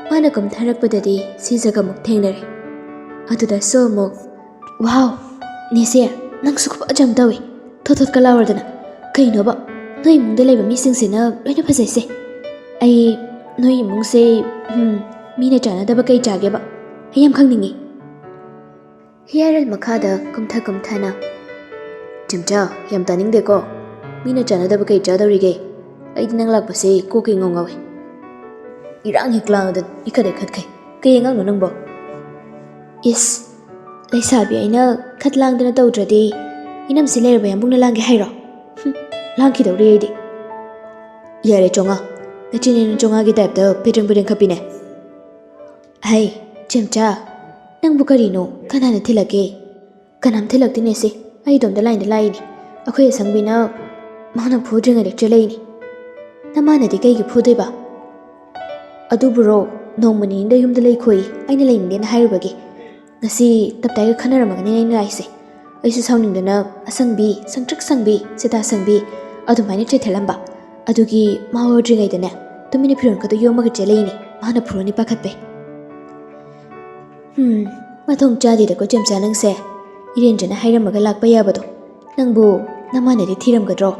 ꯃꯥꯅ ꯀꯨꯝꯊꯔꯛꯄꯗꯗꯤ ꯁꯤꯖꯒ ꯑꯃꯨꯛ ꯊꯦꯡꯅꯔꯦ꯫ ꯑꯗꯨꯗꯁꯨ ꯑꯃꯨꯛ, "ꯋꯥꯎ, ꯅꯦꯁꯦ, ꯅꯪꯁꯨ ꯈꯨꯐꯖ ꯑꯃ ꯇꯧꯏ꯫ ꯊꯣꯠ ꯊꯣꯠꯀ ꯂꯥꯎꯔꯗꯅ꯫ ꯀꯩꯅꯣꯕ, ꯅꯣꯏ ꯏꯃꯨꯡꯗ ꯂꯩꯕ ꯃꯤꯁꯤꯡꯁꯤꯅ ꯂꯣꯏꯅ ꯐꯖꯩꯁꯦ꯫ ꯑꯩ ꯅꯣꯏ ꯏꯃꯨꯡꯁꯦ, ꯎꯝ, ꯃꯤꯅ ꯆꯥꯟꯅꯗꯕ ꯀꯩ ꯆꯥꯒꯦꯕ? ꯑꯩ ꯌꯥꯝ ꯈꯪꯅꯤꯡꯉꯤ꯫" ꯍꯤꯌꯥꯔꯦꯜ ꯃꯈꯥꯗ ꯀꯨꯝꯊ ꯀꯨꯝꯊꯅ, "ꯆꯦꯝꯆꯥ, ꯌꯥꯝ ꯇꯥꯅꯤꯡꯗꯦꯀꯣ꯫ ꯃꯤꯅ ꯆꯥꯅꯗꯕ ꯀꯩ ꯆꯥꯗꯧꯔꯤꯒꯦ? ꯑꯩꯗꯤ ꯅꯪ ꯂꯥꯛꯄꯁꯦ ꯀꯣꯛꯀ ꯏꯉꯥꯎ ꯉꯥꯎꯋꯦ꯫ ꯏꯔꯥꯡ ꯍꯦꯛ ꯂꯥꯡꯉꯗ ꯏꯈꯠ ꯍꯦꯛ ꯈꯠꯈꯩ꯫ ꯀꯩ ꯑꯉꯥꯡꯅꯣ ꯅꯪꯕꯣ?" "ꯏꯁ, ꯂꯩꯁꯥꯕꯤ ꯑꯩꯅ ꯈꯠ ꯂꯥꯡꯗꯅ ꯇꯧꯗ꯭ꯔꯗꯤ ꯏꯅꯝꯁꯤ ꯂꯩꯔꯕ ꯌꯥꯝꯕꯨꯡꯅ ꯂꯥꯡꯒꯦ ꯍꯥꯏꯔꯣ? ꯍꯨꯝ, ꯂꯥꯡꯈꯤꯗꯧꯔꯤ ꯑꯩꯗꯤ꯫" "ꯌꯥꯔꯦ ꯆꯣꯉꯥ, ꯅꯆꯤꯟ ꯅꯅꯥꯎ ꯆꯣꯉꯥꯒꯤ ꯇꯥꯏꯞꯇ ꯄꯦꯗ꯭ꯔꯦꯡ ꯄꯦꯗ꯭ꯔꯦꯡ ꯈꯠꯄꯤꯅꯦ꯫ ꯍꯩ, ꯆꯦꯝꯆꯥ, ꯅꯪꯕꯨ ꯀꯔꯤꯅꯣ? ꯀꯅꯥꯅ ꯊꯤꯜꯂꯛꯀꯦ?" "ꯀꯅꯥꯝ ꯊꯤꯜꯂꯛꯇꯦꯅꯦ ꯁꯦ, ꯑꯩ ꯏꯇꯣꯝꯇ ꯂꯥꯏꯟꯗ ꯂꯥꯛꯏꯅꯦ꯫ ꯑꯩꯈꯣꯏ ꯑꯁꯪꯕꯤꯅ ꯃꯥꯅ ꯐꯨꯗ꯭ꯔꯤꯉꯩꯗ ꯆꯦꯜꯂꯛꯏꯅꯦ꯫" "ꯅꯃꯥꯅꯗꯤ ꯀꯩꯒꯤ ꯐꯨꯗꯣꯏꯕ?" "ꯑꯗꯨꯕꯨꯔꯣ, ꯅꯣꯡꯃ ꯅꯤꯅꯤꯗ ꯌꯨꯝꯗ ꯂꯩꯈꯣꯏ, ꯑꯩꯅ ꯂꯩꯅꯤꯡꯗꯦꯅ ꯍꯥꯏꯔꯨꯕꯒꯤ꯫ ꯉꯁꯤ ꯇꯞꯇꯥꯏꯒ ꯈꯟꯅꯔꯝꯃꯒꯅꯤ ꯑꯩꯅ ꯂꯥꯛꯏꯁꯦ꯫ ꯑꯩꯁꯨ ꯁꯥꯎꯅꯤꯡꯗꯅ ꯑꯁꯪꯕꯤ, ꯁꯪꯇ꯭ꯔꯤꯛ ꯁꯪꯕꯤ, ꯁꯤꯇꯥ ꯁꯪꯕꯤ ꯑꯗꯨꯃꯥꯏꯅ ꯆꯦꯊꯠꯂꯝꯕ꯫ ꯑꯗꯨꯒꯤ ꯃꯥ ꯎꯗ꯭ꯔꯤꯉꯩꯗꯅꯦ ꯇꯨꯃꯤꯟꯅ ꯐꯤꯔꯣꯜ ꯈꯛꯇ ꯌꯣꯝꯃꯒ ꯆꯦꯜꯂꯛꯏꯅꯦ, ꯃꯥꯅ ꯐꯨꯔꯅꯤ ꯄꯥꯈꯠꯄꯩ꯫" "ꯍꯨꯝ, ꯃꯊꯣꯡ ꯆꯥꯗꯦꯗꯀꯣ ꯆꯦꯝꯆꯥ ꯅꯪꯁꯦ꯫ ꯏꯔꯦꯟꯖꯅ ꯍꯥꯏꯔꯝꯃꯒ ꯂꯥꯛꯄ ꯌꯥꯕꯗꯣ꯫ ꯅꯪꯕꯨ ꯅꯃꯥꯅꯗꯤ ꯊꯤꯔꯝꯒꯗ꯭ꯔꯣ?"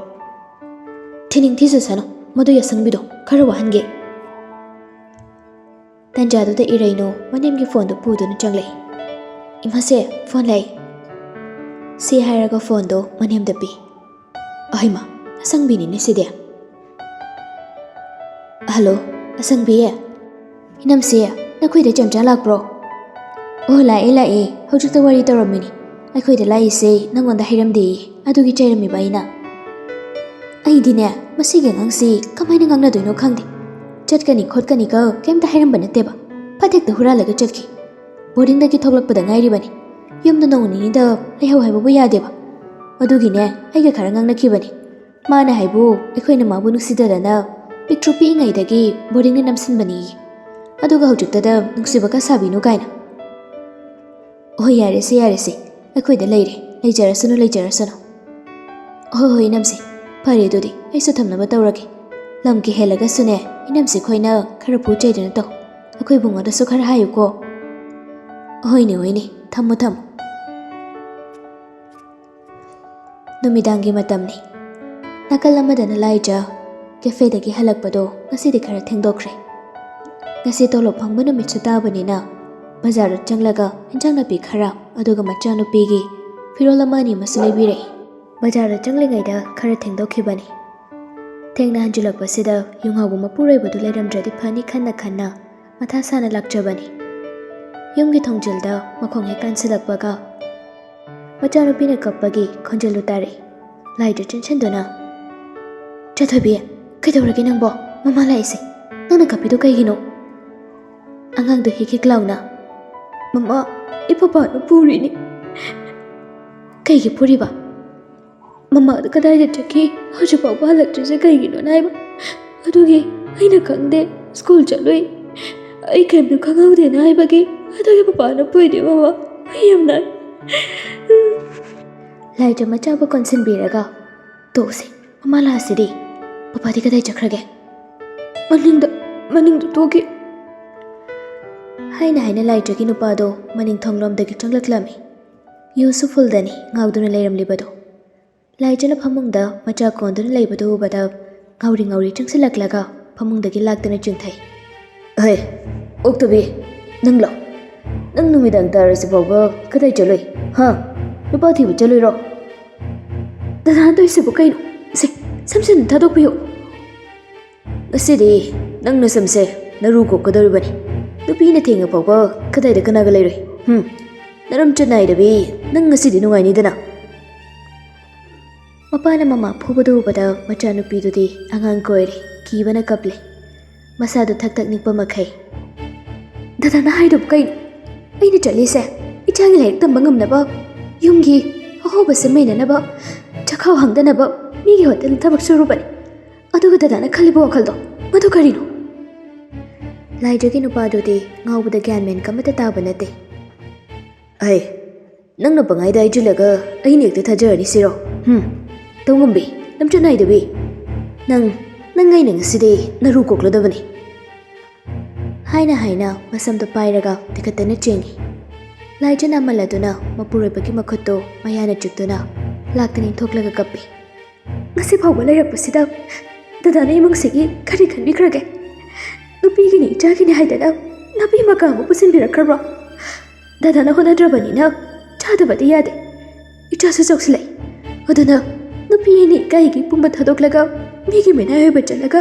"ꯊꯤꯅꯤꯡ ꯊꯤꯖꯁꯅꯨ, ꯃꯗꯨ ꯌꯥꯁꯪꯕꯤꯗꯣ ꯈꯔ ꯋꯥꯍꯟꯒꯦ꯫" ꯇꯟꯖꯥꯗꯨꯗ ꯏꯔꯩꯅꯨ ꯃꯅꯦꯝꯒꯤ ꯐꯣꯟꯗꯨ ꯄꯨꯗꯨꯅ ꯆꯪꯂꯛꯏ꯫ "ꯏꯃꯥꯁꯦ, ꯐꯣꯟ ꯂꯥꯛꯏ꯫" ꯁꯤ ꯍꯥꯏꯔꯒ ꯐꯣꯟꯗꯣ ꯃꯅꯦꯝꯗ ꯄꯤ꯫ ꯑꯍꯩꯃ, ꯑꯁꯪꯕꯤꯅꯤꯅꯦ ꯁꯤꯗꯤ꯫ "ꯍꯜꯂꯣ, ꯑꯁꯪꯕꯤ꯫ ꯏꯅꯝꯁꯦ, ꯅꯈꯣꯏꯗ ꯆꯦꯝꯆꯥ ꯂꯥꯛꯄ꯭ꯔꯣ?" "ꯑꯣ, ꯂꯥꯛꯑꯦ, ꯂꯥꯛꯑꯦ꯫ ꯍꯧꯖꯤꯛꯇ ꯋꯥꯔꯤ ꯇꯧꯔꯝꯃꯤꯅꯤ꯫ ꯑꯩꯈꯣꯏꯗ ꯂꯥꯛꯏꯁꯦ ꯅꯪꯉꯣꯟꯗ ꯍꯥꯏꯔꯝꯗꯦꯌꯦ, ꯑꯗꯨꯒꯤ ꯆꯩꯔꯝꯃꯤꯕ ꯑꯩꯅ꯫" ꯑꯩꯗꯤꯅꯦ, ꯃꯁꯤꯒꯤ ꯑꯉꯥꯡꯁꯤ ꯀꯃꯥꯏꯅ ꯉꯥꯡꯅꯗꯣꯏꯅꯣ ꯈꯪꯗꯦ꯫ ꯆꯠꯀꯅꯤ ꯈꯣꯠꯀꯅꯤꯒ ꯀꯩꯝꯇ ꯍꯥꯏꯔꯝꯕ ꯅꯠꯇꯦꯕ꯫ ꯐꯠ ꯍꯦꯛꯇ ꯍꯨꯔꯥꯜꯂꯒ ꯆꯠꯈꯤ꯫ ꯕꯣꯔꯗꯤꯡꯗꯒꯤ ꯊꯣꯛꯂꯛꯄꯗ ꯉꯥꯏꯔꯤꯕꯅꯤ꯫ ꯌꯨꯝꯗ ꯅꯣꯡ ꯅꯤꯅꯤꯗ ꯂꯩꯍꯧ ꯍꯥꯏꯕꯕꯨ ꯌꯥꯗꯦꯕ꯫ ꯑꯗꯨꯒꯤꯅꯦ, ꯑꯩꯒ ꯈꯔ ꯉꯥꯡꯅꯈꯤꯕꯅꯤ꯫ ꯃꯥꯅ ꯍꯥꯏꯕꯨ ꯑꯩꯈꯣꯏꯅ ꯃꯥꯕꯨ ꯅꯨꯡꯁꯤꯗꯗꯅ ꯄꯤꯛꯇ꯭ꯔꯨ ꯄꯤꯛꯏꯉꯩꯗꯒꯤ ꯕꯣꯔꯗꯤꯡꯗ ꯅꯝꯁꯤꯟꯕꯅꯤ꯫ ꯑꯗꯨꯒ ꯍꯧꯖꯤꯛꯇꯗ ꯅꯨꯡꯁꯤꯕꯒ ꯁꯥꯕꯤꯅꯨ ꯀꯥꯏꯅ꯫ "ꯍꯣꯏ, ꯌꯥꯔꯦꯁꯦ, ꯌꯥꯔꯦꯁꯦ꯫ ꯑꯩꯈꯣꯏꯗ ꯂꯩꯔꯦ꯫ ꯂꯩꯖꯔꯁꯅꯨ, ꯂꯩꯖꯔꯁꯅꯨ꯫" "ꯍꯣꯏ, ꯍꯣꯏ, ꯏꯅꯝꯁꯦ꯫ ꯐꯔꯦ ꯑꯗꯨꯗꯤ, ꯑꯩꯁꯨ ꯊꯝꯅꯕ ꯇꯧꯔꯒꯦ꯫ ꯂꯝ ꯀꯤꯍꯦꯜꯂꯒꯁꯨꯅꯦ, ꯏꯅꯝꯁꯦ ꯈꯣꯏꯅ ꯈꯔ ꯄꯨ ꯆꯩꯗꯅ ꯇꯧ꯫ ꯑꯩꯈꯣꯏ ꯏꯕꯨꯡꯉꯣꯗꯁꯨ ꯈꯔ ꯍꯥꯏꯌꯨꯀꯣ꯫" "ꯍꯣꯏꯅꯦ, ꯍꯣꯏꯅꯦ꯫ ꯊꯝꯃꯣ, ꯊꯝꯃꯣ꯫" ꯅꯨꯃꯤꯗꯥꯡꯒꯤ ꯃꯇꯝꯅꯤ꯫ ꯅꯥꯀꯜ ꯑꯃꯗꯅ ꯂꯥꯏꯖ ꯀꯦꯐꯦꯗꯒꯤ ꯍꯜꯂꯛꯄꯗꯣ ꯉꯁꯤꯗꯤ ꯈꯔ ꯊꯦꯡꯗꯣꯛꯈ꯭ꯔꯦ꯫ ꯉꯁꯤ ꯇꯣꯂꯣꯞ ꯐꯪꯕ ꯅꯨꯃꯤꯠꯁꯨ ꯇꯥꯕꯅꯤꯅ ꯕꯖꯥꯔꯗ ꯆꯪꯂꯒ ꯏꯟꯖꯥꯡ ꯅꯥꯄꯤ ꯈꯔ ꯑꯗꯨꯒ ꯃꯆꯥꯅꯨꯄꯤꯒꯤ ꯐꯤꯔꯣꯜ ꯑꯃ ꯑꯅꯤ ꯑꯃꯁꯨ ꯂꯩꯕꯤꯔꯛꯏ꯫ ꯕꯖꯥꯔꯗ ꯆꯪꯂꯤꯉꯩꯗ ꯈꯔ ꯊꯦꯡꯗꯣꯛꯈꯤꯕꯅꯤ꯫ ꯊꯦꯡꯅ ꯍꯟꯖꯤꯜꯂꯛꯄꯁꯤꯗ ꯌꯨꯝꯉꯥꯎꯕ ꯃꯄꯨꯔꯣꯏꯕꯗꯨ ꯂꯩꯔꯝꯗ꯭ꯔꯗꯤ ꯐꯅꯤ ꯈꯟꯅ ꯈꯟꯅ ꯃꯊꯥ ꯁꯥꯅ ꯂꯥꯛꯆꯕꯅꯤ꯫ ꯌꯨꯝꯒꯤ ꯊꯣꯡꯖꯤꯜꯗ ꯃꯈꯣꯡ ꯍꯦꯛ ꯀꯥꯟꯁꯤꯜꯂꯛꯄꯒ ꯃꯆꯥꯅꯨꯄꯤꯅ ꯀꯞꯄꯒꯤ ꯈꯣꯟꯖꯦꯜꯗꯨ ꯇꯥꯔꯛꯏ꯫ ꯂꯥꯏꯗꯨ ꯆꯦꯟꯁꯤꯟꯗꯨꯅ, "ꯆꯥꯊꯣꯏꯕꯤ, ꯀꯩꯗꯧꯔꯒꯦ ꯅꯪꯕꯣ? ꯃꯃꯥ ꯂꯥꯛꯏꯁꯦ꯫ ꯅꯪꯅ ꯀꯞꯄꯤꯗꯣ ꯀꯩꯒꯤꯅꯣ?" ꯑꯉꯥꯡꯗꯨ ꯍꯤꯛ ꯍꯤꯛ ꯂꯥꯎꯅ, "ꯃꯃꯥ, ꯑꯩ ꯄꯄꯥꯅ ꯄꯨꯔꯤꯅꯤ꯫" "ꯀꯩꯒꯤ ꯄꯨꯔꯤꯕ? ꯃꯃꯥꯗ ꯀꯗꯥꯏꯗ ꯆꯠꯈꯤ? ꯍꯧꯖꯤꯛ ꯐꯥꯎꯕ ꯍꯜꯂꯛꯇ꯭ꯔꯤꯁꯦ ꯀꯩꯒꯤꯅꯣ ꯅꯥꯏꯕ? ꯑꯗꯨꯒꯤ ꯑꯩꯅ ꯈꯪꯗꯦ, ꯁ꯭ꯀꯨꯜ ꯆꯠꯂꯨꯏ, ꯑꯩ ꯀꯩꯝꯇ ꯈꯪꯍꯧꯗꯦ ꯅꯥꯏꯕꯒꯤ꯫ ꯑꯗꯨꯒꯤ ꯄꯄꯥꯅ ꯄꯨꯏꯅꯤ ꯃꯃꯥ, ꯑꯩ ꯌꯥꯝ ꯅꯥꯏ꯫" ꯂꯥꯏꯖ ꯃꯆꯥꯕꯨ ꯀꯣꯟꯁꯤꯟꯕꯤꯔꯒ, "ꯇꯣꯛꯁꯤ, ꯃꯃꯥ ꯂꯥꯛꯑꯁꯤꯗꯤ꯫ ꯄꯄꯥꯗꯤ ꯀꯗꯥꯏ ꯆꯠꯈ꯭ꯔꯒꯦ?" "ꯃꯅꯤꯡꯗ, ꯃꯅꯤꯡꯗ ꯇꯣꯛꯈꯤ꯫" ꯍꯥꯏꯅ ꯍꯥꯏꯅ ꯂꯥꯏꯖꯒꯤ ꯅꯨꯄꯥꯗꯣ ꯃꯅꯤꯡ ꯊꯣꯡꯂꯣꯝꯗꯒꯤ ꯆꯪꯂꯛꯂꯝꯃꯤ꯫ ꯌꯨꯁꯨ ꯐꯨꯜꯗꯅꯤ ꯉꯥꯎꯗꯨꯅ ꯂꯩꯔꯝꯂꯤꯕꯗꯣ꯫ ꯂꯥꯏꯖꯅ ꯐꯃꯨꯡꯗ ꯃꯆꯥ ꯀꯣꯟꯗꯨꯅ ꯂꯩꯕꯗꯨ ꯎꯕꯗ ꯉꯥꯎꯔꯤ ꯉꯥꯎꯔꯤ ꯆꯪꯁꯤꯜꯂꯛꯂꯒ ꯐꯃꯨꯡꯗꯒꯤ ꯂꯥꯛꯇꯨꯅ ꯆꯤꯡꯊꯩ꯫ "ꯍꯩ, ꯑꯣꯛꯇꯕꯤ, ꯅꯪꯂꯣ? ꯅꯪ ꯅꯨꯃꯤꯗꯥꯡ ꯇꯥꯔꯁꯤ ꯐꯥꯎꯕ ꯀꯗꯥꯏ ꯆꯠꯂꯨꯏ? ꯍꯥ? ꯅꯨꯄꯥ ꯊꯤꯕ ꯆꯠꯂꯨꯏꯔꯣ?" "ꯗꯗꯥꯅ ꯇꯧꯔꯤꯁꯤꯕꯨ ꯀꯩꯅꯣ? ꯁꯦ, ꯁꯝꯁꯦ ꯑꯗꯨꯝ ꯊꯥꯗꯣꯛꯄꯤꯌꯨ꯫" "ꯉꯁꯤꯗꯤ ꯅꯪ ꯅꯁꯝꯁꯦ ꯅꯔꯨ ꯀꯣꯛꯀꯗꯧꯔꯤꯕꯅꯤ꯫ ꯅꯨꯄꯤꯅ ꯊꯦꯡꯉ ꯐꯥꯎꯕ ꯀꯗꯥꯏꯗ ꯀꯅꯥꯒ ꯂꯩꯔꯨꯏ? ꯍꯨꯝ, ꯅꯔꯝ ꯆꯠ ꯅꯥꯏꯗꯕꯤ, ꯅꯪ ꯉꯁꯤꯗꯤ ꯅꯨꯡꯉꯥꯏꯅꯤꯗꯅ꯫" ꯃꯄꯥꯅ ꯃꯃꯥ ꯐꯨꯕꯗꯨ ꯎꯕꯗ ꯃꯆꯥꯅꯨꯄꯤꯗꯨꯗꯤ ꯑꯉꯥꯡ ꯀꯣꯏꯔꯦ, ꯀꯤꯕꯅ ꯀꯞꯂꯦ꯫ ꯃꯁꯥꯗꯨ ꯊꯛ ꯊꯛ ꯅꯤꯛꯄ ꯃꯈꯩ, "ꯗꯗꯥꯅ ꯍꯥꯏꯗꯨꯕꯨ ꯀꯩꯅꯣ? ꯑꯩꯅ ꯆꯠꯂꯤꯁꯦ ꯏꯆꯥꯒꯤ ꯂꯥꯏꯔꯤꯛ ꯇꯝꯕ ꯉꯝꯅꯕ, ꯌꯨꯝꯒꯤ ꯑꯍꯧꯕ ꯁꯦꯝꯃꯩꯅꯅꯕ, ꯆꯥꯛꯈꯥꯎ ꯍꯥꯡꯗꯅꯕ, ꯃꯤꯒꯤ ꯍꯣꯇꯦꯜꯗ ꯊꯕꯛ ꯁꯨꯔꯨꯕꯅꯤ꯫ ꯑꯗꯨꯒ ꯗꯗꯥꯅ ꯈꯜꯂꯤꯕ ꯋꯥꯈꯜꯗꯣ, ꯃꯗꯨ ꯀꯔꯤꯅꯣ?" ꯂꯥꯏꯖꯒꯤ ꯅꯨꯄꯥꯗꯨꯗꯤ ꯉꯥꯎꯕꯗ ꯒ꯭ꯌꯥꯟ ꯃꯦꯟ ꯑꯃꯠꯇ ꯇꯥꯕ ꯅꯠꯇꯦ꯫ "ꯑꯩ, ꯅꯪꯅ ꯄꯪꯍꯥꯏꯗ ꯍꯥꯏꯖꯤꯜꯂꯒ ꯑꯩꯅ ꯍꯦꯛꯇ ꯊꯥꯖꯔꯅꯤ ꯁꯤꯔꯣ? ꯍꯨꯝ, ꯇꯧꯉꯝꯕꯤ, ꯂꯝꯆꯠ ꯅꯥꯏꯗꯕꯤ꯫ ꯅꯪ, ꯅꯪ ꯑꯩꯅ ꯉꯁꯤꯗꯤ ꯅꯔꯨ ꯀꯣꯛꯂꯗꯕꯅꯤ꯫" ꯍꯥꯏꯅ ꯍꯥꯏꯅ ꯃꯁꯝꯗꯨ ꯄꯥꯏꯔꯒ ꯇꯤꯈꯠꯇꯅ ꯆꯦꯡꯉꯤ꯫ ꯂꯥꯏꯖꯅ ꯑꯃꯜ ꯑꯗꯨꯅ ꯃꯄꯨꯔꯣꯏꯕꯒꯤ ꯃꯈꯨꯠꯇꯨ ꯃꯌꯥꯅ ꯆꯤꯛꯇꯨꯅ ꯂꯥꯛꯇꯅ ꯏꯟꯊꯣꯛꯂꯒ ꯀꯞꯄꯤ꯫ "ꯉꯁꯤ ꯐꯥꯎꯕ ꯂꯩꯔꯛꯄꯁꯤꯗ ꯗꯗꯥꯅ ꯏꯃꯨꯡꯁꯤꯒꯤ ꯀꯔꯤ ꯈꯟꯕꯤꯈ꯭ꯔꯒꯦ? ꯅꯨꯄꯤꯒꯤꯅꯤ ꯏꯆꯥꯒꯤꯅꯤ ꯍꯥꯏꯗꯅ ꯅꯥꯄꯤ ꯃꯀꯥ ꯑꯃ ꯄꯨꯁꯤꯟꯕꯤꯔꯛꯈ꯭ꯔꯕ꯭ꯔꯣ? ꯗꯗꯥꯅ ꯍꯣꯠꯅꯗ꯭ꯔꯕꯅꯤꯅ ꯆꯥꯗꯕꯗꯤ ꯌꯥꯗꯦ꯫ ꯏꯆꯥꯁꯨ ꯆꯥꯎꯁꯤꯜꯂꯛꯏ꯫ ꯑꯗꯨꯅ ꯅꯨꯄꯤ ꯑꯅꯤ ꯏꯀꯥꯏꯒꯤ ꯄꯨꯝꯕ ꯊꯥꯗꯣꯛꯂꯒ ꯃꯤꯒꯤ ꯃꯤꯅꯥꯏ ꯑꯣꯏꯕ ꯆꯠꯂꯒ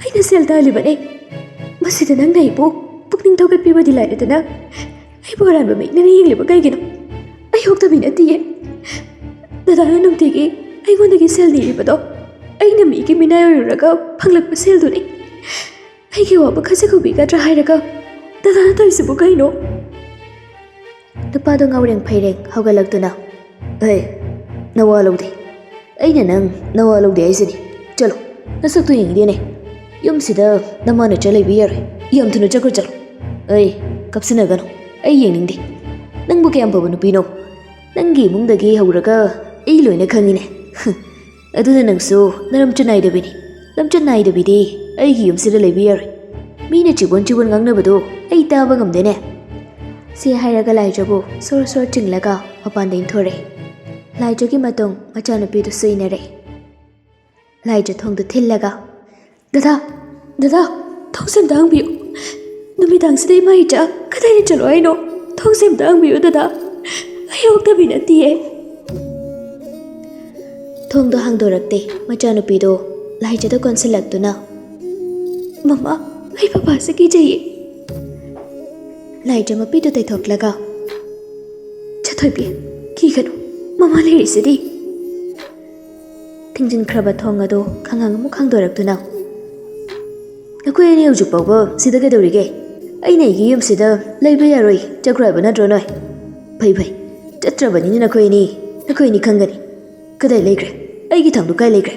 ꯑꯩꯅ ꯁꯦꯜ ꯇꯥꯜꯂꯤꯕꯅꯦ꯫ ꯃꯁꯤꯗ ꯅꯪꯅ ꯑꯩꯕꯨ ꯄꯨꯛꯅꯤꯡ ꯊꯧꯒꯠꯄꯤꯕꯗꯤ ꯂꯥꯏꯔꯗꯅ ꯑꯩꯕꯨ ꯑꯔꯥꯟꯕ ꯃꯤꯠꯅ ꯌꯦꯡꯂꯤꯕ ꯀꯩꯒꯤꯅꯣ? ꯑꯩ ꯑꯣꯛꯇꯕꯤ ꯅꯠꯇꯤꯌꯦ꯫ ꯗꯗꯥꯅ ꯅꯨꯡꯇꯤꯒꯤ ꯑꯩꯉꯣꯟꯗꯒꯤ ꯁꯦꯜ ꯅꯤꯔꯤꯕꯗꯣ ꯑꯩꯅ ꯃꯤꯒꯤ ꯃꯤꯅꯥꯏ ꯑꯣꯏꯔꯨꯔꯒ ꯐꯪꯂꯛꯄ ꯁꯦꯜꯗꯨꯅꯤ꯫ ꯑꯩꯒꯤ ꯋꯥꯕꯨ ꯈꯖꯤꯛ ꯎꯕꯤꯒꯗ꯭ꯔꯥ ꯍꯥꯏꯔꯒ ꯗꯗꯥꯅ ꯇꯧꯔꯤꯁꯤꯕꯨ ꯀꯩꯅꯣ? ꯅꯨꯄꯥꯗꯣ ꯉꯥꯎꯔꯦꯡ ꯐꯩꯔꯦꯡ ꯍꯧꯒꯠꯂꯛꯇꯨꯅ, "ꯑꯦ, ꯅꯋꯥ ꯂꯧꯗꯦ꯫ ꯑꯩꯅ ꯅꯪ ꯅꯋꯥ ꯂꯧꯗꯦ ꯍꯥꯏꯁꯤꯅꯤ꯫ ꯆꯠꯂꯣ, ꯅꯁꯛꯇꯨ ꯌꯦꯡꯅꯤꯡꯗꯦꯅꯦ꯫ ꯌꯨꯝꯁꯤꯗ ꯅꯃꯥ ꯅꯆꯥ ꯂꯩꯕ ꯌꯥꯔꯣꯏ꯫ ꯌꯥꯝ ꯊꯨꯅ ꯆꯠꯈ꯭ꯔꯣ, ꯆꯠꯂꯣ꯫ ꯑꯩ ꯀꯞꯁꯤꯟꯅꯒꯅꯨ꯫ ꯑꯩ ꯌꯦꯡꯅꯤꯡꯗꯦ꯫ ꯅꯪꯕꯨ ꯀꯌꯥꯝ ꯐꯕ ꯅꯨꯄꯤꯅꯣ? ꯅꯪꯒꯤ ꯏꯃꯨꯡꯗꯒꯤ ꯍꯧꯔꯒ ꯑꯩ ꯂꯣꯏꯅ ꯈꯪꯉꯤꯅꯦ꯫ ꯑꯗꯨꯅ ꯅꯪꯁꯨ ꯅꯔꯝꯆꯠ ꯅꯥꯏꯗꯕꯤꯅꯤ꯫ ꯂꯝꯆꯠ ꯅꯥꯏꯗꯕꯤꯗꯤ ꯑꯩꯒꯤ ꯌꯨꯝꯁꯤꯗ ꯂꯩꯕ ꯌꯥꯔꯣꯏ꯫ ꯃꯤꯅ ꯆꯤꯕꯣꯟ ꯆꯤꯕꯣꯟ ꯉꯥꯡꯅꯕꯗꯣ ꯑꯩ ꯇꯥꯕ ꯉꯝꯗꯦꯅꯦ꯫" ꯁꯤ ꯍꯥꯏꯔꯒ ꯂꯥꯏꯖꯕꯨ ꯁꯣꯔ ꯁꯣꯔ ꯆꯤꯡꯂꯒ ꯃꯄꯥꯟꯗ ꯏꯟꯊꯣꯔꯛꯏ꯫ ꯂꯥꯏꯖꯒꯤ ꯃꯇꯨꯡ ꯃꯆꯥꯅꯨꯄꯤꯗꯨꯁꯨ ꯏꯟꯅꯔꯛꯏ꯫ ꯂꯥꯏꯖ ꯊꯣꯡꯗꯨ ꯊꯤꯜꯂꯒ, "ꯗꯗꯥ, ꯗꯗꯥ, ꯊꯣꯡꯁꯦ ꯑꯝꯇ ꯍꯥꯡꯕꯤꯌꯨ꯫ ꯅꯨꯃꯤꯗꯥꯡꯁꯤꯗ ꯏꯃꯥ ꯏꯆꯥ ꯀꯗꯥꯏꯗ ꯆꯠꯂꯣ ꯍꯥꯏꯅꯣ? ꯊꯣꯡꯁꯦ ꯑꯝꯇ ꯍꯥꯡꯕꯤꯌꯨ ꯗꯗꯥ꯫ ꯑꯩ ꯑꯣꯛꯇꯕꯤ ꯅꯠꯇꯤꯌꯦ꯫" ꯊꯣꯡꯗꯣ ꯍꯥꯡꯗꯣꯔꯛꯇꯦ꯫ ꯃꯆꯥꯅꯨꯄꯤꯗꯣ ꯂꯥꯏꯖꯗ ꯀꯣꯟꯁꯤꯜꯂꯛꯇꯨꯅ, "ꯃꯃꯥ, ꯑꯩ ꯄꯄꯥꯁꯦ ꯀꯤꯖꯩꯌꯦ꯫" ꯂꯥꯏꯖ ꯃꯄꯤꯗꯨ ꯇꯩꯊꯣꯛꯂꯒ, "ꯆꯠꯊꯣꯏꯕꯤ, ꯀꯤꯒꯅꯨ, ꯃꯃꯥ ꯂꯩꯔꯤꯁꯤꯗꯤ꯫" ꯊꯤꯡꯖꯤꯟꯈ꯭ꯔꯕ ꯊꯣꯡ ꯑꯗꯨ ꯈꯪꯍꯥꯡ ꯑꯃꯨꯛ ꯍꯥꯡꯗꯣꯔꯛꯇꯨꯅ, "ꯅꯈꯣꯏ ꯑꯅꯤ ꯍꯧꯖꯤꯛ ꯐꯥꯎꯕ ꯁꯤꯗ ꯀꯩꯗꯧꯔꯤꯒꯦ? ꯑꯩꯅ ꯑꯩꯒꯤ ꯌꯨꯝꯁꯤꯗ ꯂꯩꯕ ꯌꯥꯔꯣꯏ, ꯆꯠꯈ꯭ꯔꯣ ꯍꯥꯏꯕ ꯅꯠꯇ꯭ꯔꯣ ꯅꯣꯏ? ꯐꯩ ꯐꯩ, ꯆꯠꯇ꯭ꯔꯕꯅꯤꯅ ꯅꯈꯣꯏ ꯑꯅꯤ, ꯅꯈꯣꯏ ꯑꯅꯤ ꯈꯪꯒꯅꯤ꯫ ꯀꯗꯥꯏ ꯂꯩꯈ꯭ꯔꯦ? ꯑꯩꯒꯤ ꯊꯥꯡꯗꯨ ꯀꯥꯏ ꯂꯩꯈ꯭ꯔꯦ?"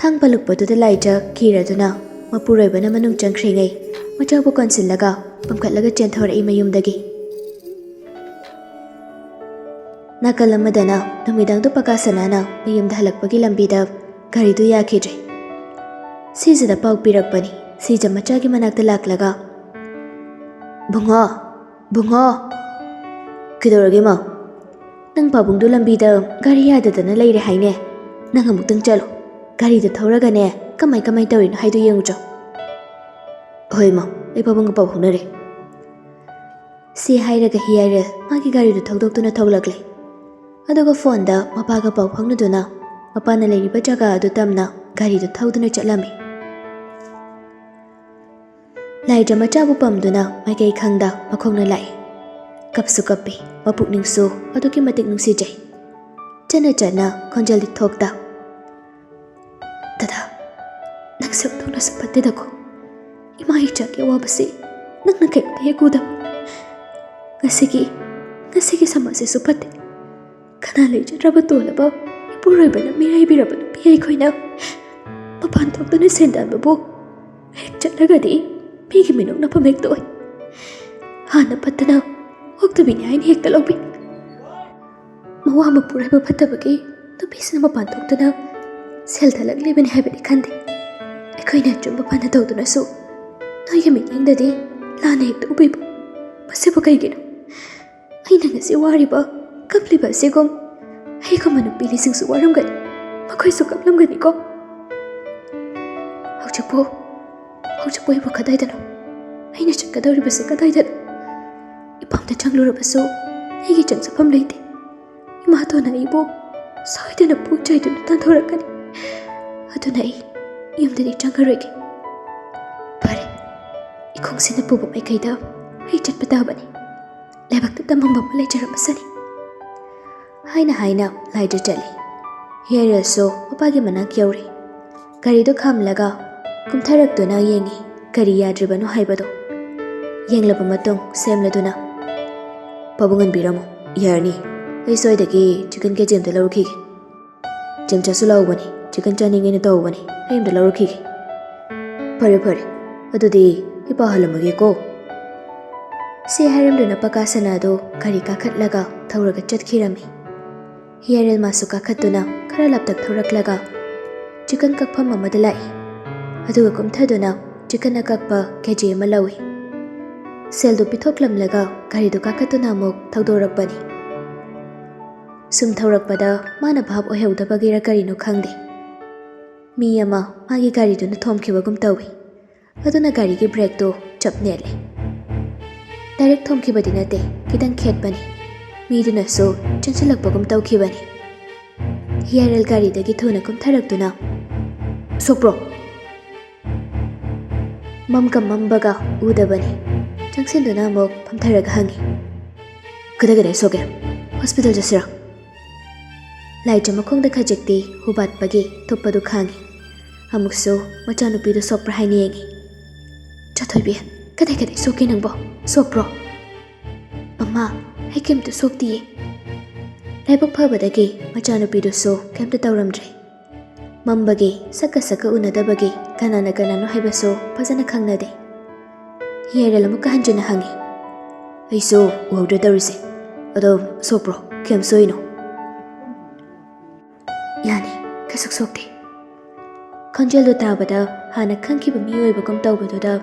ꯊꯥꯡ ꯄꯜꯂꯛꯄꯗꯨꯗ ꯂꯥꯏꯖ ꯀꯤꯔꯗꯨꯅ ꯃꯄꯨꯔꯣꯏꯕꯅ ꯃꯅꯨꯡ ꯆꯪꯈ꯭ꯔꯤꯉꯩ ꯃꯆꯥꯕꯨ ꯀꯣꯟꯁꯤꯜꯂꯒ ꯄꯝꯈꯠꯂꯒ ꯆꯦꯟꯊꯣꯔꯛꯏ ꯃꯌꯨꯝꯗꯒꯤ꯫ ꯅꯥꯀꯜ ꯑꯃꯗꯅ ꯅꯨꯃꯤꯗꯥꯡꯗꯨ ꯄꯀꯥ ꯁꯅꯥꯅ ꯃꯌꯨꯝꯗ ꯍꯜꯂꯛꯄꯒꯤ ꯂꯝꯕꯤꯗ ꯒꯥꯔꯤꯗꯨ ꯌꯥꯈꯤꯗ꯭ꯔꯦ꯫ ꯁꯤꯁꯤꯗ ꯄꯥꯎ ꯄꯤꯔꯛꯄꯅꯤ꯫ ꯁꯤꯖ ꯃꯆꯥꯒꯤ ꯃꯅꯥꯛꯇ ꯂꯥꯛꯂꯒ, "ꯕꯨꯡꯉꯣ, ꯕꯨꯡꯉꯣ!" "ꯀꯩꯗꯧꯔꯒꯦ, ꯃꯥ?" "ꯅꯪ ꯄꯥꯕꯨꯡꯗꯨ ꯂꯝꯕꯤꯗ ꯒꯥꯔꯤ ꯌꯥꯗꯗꯅ ꯂꯩꯔꯦ ꯍꯥꯏꯅꯦ꯫ ꯅꯪ ꯑꯃꯨꯛꯇꯪ ꯆꯠꯂꯣ꯫ ꯒꯥꯔꯤꯗ ꯊꯧꯔꯒꯅꯦ, ꯀꯃꯥꯏ ꯀꯃꯥꯏ ꯇꯧꯔꯤꯅꯣ ꯍꯥꯏꯗꯣ ꯌꯦꯡꯉꯨꯆꯣ꯫" "ꯍꯣꯏ, ꯃꯥ, ꯑꯩ ꯄꯥꯕꯨꯡꯒ ꯄꯥꯎ ꯐꯥꯎꯅꯔꯦ꯫" ꯁꯤ ꯍꯥꯏꯔꯒ ꯍꯤꯌꯥꯏꯔꯦꯜ ꯃꯥꯒꯤ ꯒꯥꯔꯤꯗꯨ ꯊꯧꯗꯣꯛꯇꯨꯅ ꯊꯣꯛꯂꯛꯂꯦ꯫ ꯑꯗꯨꯒ ꯐꯣꯟꯗ ꯃꯄꯥꯒ ꯄꯥꯎ ꯐꯥꯎꯅꯗꯨꯅ ꯃꯄꯥꯅ ꯂꯩꯔꯤꯕ ꯖꯒꯥ ꯑꯗꯨ ꯇꯝꯅ ꯒꯥꯔꯤꯗꯨ ꯊꯧꯗꯨꯅ ꯆꯠꯂꯝꯃꯤ꯫ ꯂꯥꯏꯗ꯭ꯔ ꯃꯆꯥꯕꯨ ꯄꯝꯗꯨꯅ ꯃꯥꯏꯀꯩ ꯈꯪꯗ ꯃꯈꯣꯡꯅ ꯂꯥꯛꯏ꯫ ꯀꯞꯁꯨ ꯀꯞꯄꯤ, ꯃꯄꯨꯛꯅꯤꯡꯁꯨ ꯑꯗꯨꯛꯀꯤ ꯃꯇꯤꯛ ꯅꯨꯡꯁꯤꯖꯩ꯫ ꯆꯠꯅ ꯆꯠꯅ ꯈꯣꯟꯖꯦꯜꯗꯤ ꯊꯣꯛꯇ, "ꯗꯗꯥ, ꯅꯪꯁꯦ ꯑꯣꯟꯊꯣꯛꯅꯁꯨ ꯐꯠꯇꯦꯗꯀꯣ꯫ ꯏꯃꯥ ꯏꯆꯥꯒꯤ ꯑꯋꯥꯕꯁꯤ ꯅꯪꯅ ꯀꯩꯝꯇ ꯍꯦꯛ ꯎꯗꯕ꯫ ꯉꯁꯤꯒꯤ, ꯉꯁꯤꯒꯤ ꯁꯃꯥꯖꯁꯤꯁꯨ ꯐꯠꯇꯦ꯫ ꯀꯅꯥ ꯂꯩꯖꯗ꯭ꯔꯕ ꯇꯣꯜꯂꯕ ꯏꯄꯨꯔꯣꯏꯕꯅ ꯃꯤꯔꯥꯏꯕꯤꯔꯕ ꯅꯨꯄꯤ ꯑꯩꯈꯣꯏꯅ ꯃꯄꯥꯟ ꯊꯣꯛꯇꯨꯅ ꯁꯦꯟ ꯇꯥꯟꯕꯕꯨ ꯍꯦꯛ ꯆꯠꯂꯒꯗꯤ ꯃꯤꯒꯤ ꯃꯤꯅꯣꯛꯅꯐꯝ ꯍꯦꯛ ꯊꯣꯛꯏ꯫ ꯍꯥꯟꯅ ꯐꯠꯇꯅ ꯑꯣꯛꯇꯕꯤꯅꯤ ꯍꯥꯏꯅ ꯍꯦꯛꯇ ꯂꯧꯕꯤ꯫ ꯃꯋꯥ ꯃꯄꯨꯔꯣꯏꯕ ꯐꯠꯇꯕꯒꯤ ꯅꯨꯄꯤꯁꯤꯅ ꯃꯄꯥꯟ ꯊꯣꯛꯇꯨꯅ ꯁꯦꯜ ꯇꯥꯜꯂꯛꯂꯤꯕꯅꯤ ꯍꯥꯏꯕꯗꯤ ꯈꯟꯗꯦ꯫ ꯑꯩꯈꯣꯏꯅ ꯑꯆꯨꯝꯕ ꯐꯅ ꯇꯧꯗꯨꯅꯁꯨ ꯅꯣꯏꯒꯤ ꯃꯤꯠꯌꯦꯡꯗꯗꯤ ꯂꯥꯟꯅ ꯍꯦꯛꯇ ꯎꯕꯤꯕ꯫ ꯃꯁꯤꯕꯨ ꯀꯩꯒꯤꯅꯣ? ꯑꯩꯅ ꯉꯁꯤ ꯋꯥꯔꯤꯕ, ꯀꯞꯂꯤꯕ ꯑꯁꯤꯒꯨꯝ ꯑꯩꯒꯨꯝꯕ ꯅꯨꯄꯤ ꯂꯤꯁꯤꯡꯁꯨ ꯋꯥꯔꯝꯒꯅꯤ, ꯃꯈꯣꯏꯁꯨ ꯀꯞꯂꯝꯒꯅꯤꯀꯣ꯫ ꯍꯧꯖꯤꯛꯄꯨ, ꯍꯧꯖꯤꯛꯄꯨ ꯑꯩꯕꯨ ꯀꯗꯥꯏꯗꯅꯣ? ꯑꯩꯅ ꯆꯠꯀꯗꯧꯔꯤꯕꯁꯤ ꯀꯗꯥꯏꯗꯅꯣ? ꯏꯄꯥꯝꯗ ꯆꯪꯂꯨꯔꯕꯁꯨ ꯑꯩꯒꯤ ꯆꯪꯖꯐꯝ ꯂꯩꯇꯦ꯫ ꯏꯃꯥꯇꯣꯟꯅ ꯑꯩꯕꯨ ꯁꯣꯏꯗꯅ ꯄꯨ ꯆꯩꯗꯨꯅ ꯇꯥꯟꯊꯣꯔꯛꯀꯅꯤ꯫ ꯑꯗꯨꯅ ꯑꯩ ꯌꯨꯝꯗꯗꯤ ꯆꯪꯉꯔꯣꯏꯒꯦ꯫ ꯐꯔꯦ, ꯏꯈꯣꯡꯁꯤꯅ ꯄꯨꯕ ꯃꯥꯏꯀꯩꯗ ꯑꯩ ꯆꯠꯄ ꯇꯥꯕꯅꯤ꯫ ꯂꯥꯏꯕꯛꯇ ꯇꯝꯃꯝꯕ ꯑꯃ ꯂꯩꯖꯔꯝꯕꯁꯅꯤ," ꯍꯥꯏꯅ ꯍꯥꯏꯅ ꯂꯥꯏꯗ ꯆꯠꯂꯤ꯫ ꯍꯤꯌꯥꯏꯔꯦꯜꯁꯨ ꯃꯄꯥꯒꯤ ꯃꯅꯥꯛ ꯌꯧꯔꯦ꯫ ꯒꯥꯔꯤꯗꯨ ꯈꯥꯝꯂꯒ ꯀꯨꯝꯊꯔꯛꯇꯨꯅ ꯌꯦꯡꯉꯤ, ꯀꯔꯤ ꯌꯥꯗ꯭ꯔꯤꯕꯅꯣ ꯍꯥꯏꯕꯗꯣ꯫ ꯌꯦꯡꯂꯕ ꯃꯇꯨꯡ ꯁꯦꯝꯂꯗꯨꯅ, "ꯄꯥꯕꯨꯡ ꯉꯟꯕꯤꯔꯝꯃꯣ, ꯌꯥꯔꯅꯤ꯫ ꯑꯩ ꯁ꯭ꯋꯥꯏꯗꯒꯤ ꯆꯤꯀꯟ ꯀꯦ ꯖꯤ ꯑꯃꯇ ꯂꯧꯔꯨꯈꯤꯒꯦ꯫ ꯆꯦꯝꯆꯥꯁꯨ ꯂꯥꯛꯎꯕꯅꯤ, ꯆꯤꯀꯟ ꯆꯥꯅꯤꯡꯉꯦꯅ ꯇꯧꯕꯅꯤ, ꯑꯩ ꯑꯃꯇ ꯂꯧꯔꯨꯈꯤꯒꯦ꯫" "ꯐꯔꯦ ꯐꯔꯦ, ꯑꯗꯨꯗꯤ ꯏꯄꯥ ꯍꯜꯂꯝꯃꯒꯦꯀꯣ꯫" ꯁꯤ ꯍꯥꯏꯔꯝꯗꯨꯅ ꯄꯀꯥ ꯁꯅꯥꯗꯨ ꯒꯥꯔꯤ ꯀꯥꯈꯠꯂꯒ ꯊꯧꯔꯒ ꯆꯠꯈꯤꯔꯝꯃꯤ꯫ ꯍꯤꯌꯥꯔꯦꯜ ꯃꯥꯁꯨ ꯀꯥꯈꯠꯇꯨꯅ ꯈꯔ ꯂꯥꯞꯇꯛ ꯊꯧꯔꯛꯂꯒ ꯆꯤꯀꯟ ꯀꯛꯐꯝ ꯑꯃꯗ ꯂꯥꯛꯏ꯫ ꯑꯗꯨꯒ ꯀꯨꯝꯊꯗꯨꯅ ꯆꯤꯀꯟ ꯑꯀꯛꯄ ꯀꯦ ꯖꯤ ꯑꯃ ꯂꯧꯏ꯫ ꯁꯦꯜꯗꯨ ꯄꯤꯊꯣꯛꯂꯝꯂꯒ ꯒꯥꯔꯤꯗꯨ ꯀꯥꯈꯠꯇꯨꯅ ꯑꯃꯨꯛ ꯊꯧꯗꯣꯔꯛꯄꯅꯤ꯫ ꯁꯨꯝ ꯊꯧꯔꯛꯄꯗ ꯃꯥꯅ ꯚꯥꯞ ꯑꯣꯏꯍꯧꯗꯕꯒꯤꯔ ꯀꯔꯤꯅꯣ ꯈꯪꯗꯦ, ꯃꯤ ꯑꯃ ꯃꯥꯒꯤ ꯒꯥꯔꯤꯗꯨꯅ ꯊꯣꯝꯈꯤꯕꯒꯨꯝ ꯇꯧꯏ꯫ ꯑꯗꯨꯅ ꯒꯥꯔꯤꯒꯤ ꯕ꯭ꯔꯦꯛꯇꯨ ꯆꯞ ꯅꯦꯠꯂꯦ꯫ ꯗꯥꯏꯔꯦꯛ ꯊꯣꯝꯈꯤꯕꯗꯤ ꯅꯠꯇꯦ, ꯈꯤꯇꯪ ꯈꯦꯠꯄꯅꯤ꯫ ꯃꯤꯗꯨꯅꯁꯨ ꯆꯪꯁꯤꯜꯂꯛꯄꯒꯨꯝ ꯇꯧꯈꯤꯕꯅꯤ꯫ ꯍꯤꯌꯥꯔꯦꯜ ꯒꯥꯔꯤꯗꯒꯤ ꯊꯨꯅ ꯀꯨꯝꯊꯔꯛꯇꯨꯅ, "ꯁꯣꯛꯄ꯭ꯔꯣ?" ꯃꯝꯒ ꯃꯝꯕꯒ ꯎꯗꯕꯅꯤ꯫ ꯆꯪꯁꯤꯟꯗꯨꯅ ꯑꯃꯨꯛ ꯐꯝꯊꯔꯒ ꯍꯪꯉꯤ, "ꯀꯗꯥꯏ ꯀꯗꯥꯏ ꯁꯣꯛꯀꯦ? ꯍꯣꯁꯄꯤꯇꯥꯜ ꯆꯠꯁꯤꯔꯥ?" ꯂꯥꯏꯖ ꯃꯈꯣꯡꯗ ꯈꯖꯤꯛꯇꯤ ꯍꯨꯕꯥꯠꯄꯒꯤ ꯊꯨꯞꯄꯗꯨ ꯈꯥꯡꯉꯤ꯫ ꯑꯃꯨꯛꯁꯨ ꯃꯆꯥꯅꯨꯄꯤꯗꯨ ꯁꯣꯛꯄ꯭ꯔꯥ ꯍꯥꯏꯅ ꯌꯦꯡꯉꯤ꯫ "ꯆꯥꯊꯣꯏꯕꯤ, ꯀꯗꯥꯏ ꯀꯗꯥꯏ ꯁꯣꯛꯀꯦ ꯅꯪꯕꯣ? ꯁꯣꯛꯄ꯭ꯔꯣ?" "ꯃꯃꯥ, ꯑꯩ ꯀꯩꯝꯇ ꯁꯣꯛꯇꯤꯌꯦ꯫" ꯂꯥꯏꯕꯛ ꯐꯕꯗꯒꯤ ꯃꯆꯥꯅꯨꯄꯤꯗꯨꯁꯨ ꯀꯩꯝꯇ ꯇꯧꯔꯝꯗ꯭ꯔꯦ꯫ ꯃꯝꯕꯒꯤ ꯁꯛꯀ ꯁꯛꯀ ꯎꯅꯗꯕꯒꯤ ꯀꯅꯥꯅ ꯀꯅꯥꯅꯣ ꯍꯥꯏꯕꯁꯨ ꯐꯖꯅ ꯈꯪꯅꯗꯦ꯫ ꯍꯤꯌꯥꯔꯦꯜ ꯑꯃꯨꯛꯀ ꯍꯟꯖꯤꯟꯅ ꯍꯪꯉꯤ, "ꯑꯩꯁꯨ ꯎꯍꯧꯗ꯭ꯔꯦ ꯇꯧꯔꯤꯁꯦ꯫ ꯑꯗꯣ ꯁꯣꯛꯄ꯭ꯔꯣ? ꯀꯌꯥꯝ ꯁꯣꯛꯏꯅꯣ?" "ꯌꯥꯅꯤ, ꯀꯩꯁꯨ ꯁꯣꯛꯇꯦ꯫" ꯈꯣꯟꯖꯦꯜꯗꯨ ꯇꯥꯕꯗ ꯍꯥꯟꯅ ꯈꯪꯈꯤꯕ ꯃꯤꯑꯣꯏꯕꯒꯨꯝ ꯇꯧꯕꯗꯨꯗ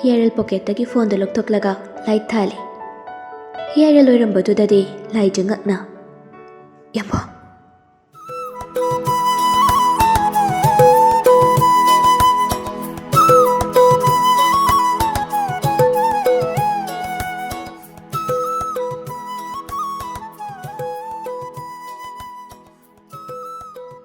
ꯍꯤꯌꯥꯔꯦꯜ ꯄꯣꯀꯦꯠꯇꯒꯤ ꯐꯣꯟꯗꯨ ꯂꯧꯊꯣꯛꯂꯒ ꯂꯥꯏꯠ ꯊꯥꯜꯂꯤ꯫ ꯍꯤꯌꯥꯔꯦꯜ ꯑꯣꯏꯔꯝꯕꯗꯨꯗꯗꯤ ꯂꯥꯏꯖ ꯉꯛꯅ, "ꯌꯥꯝꯕꯣ,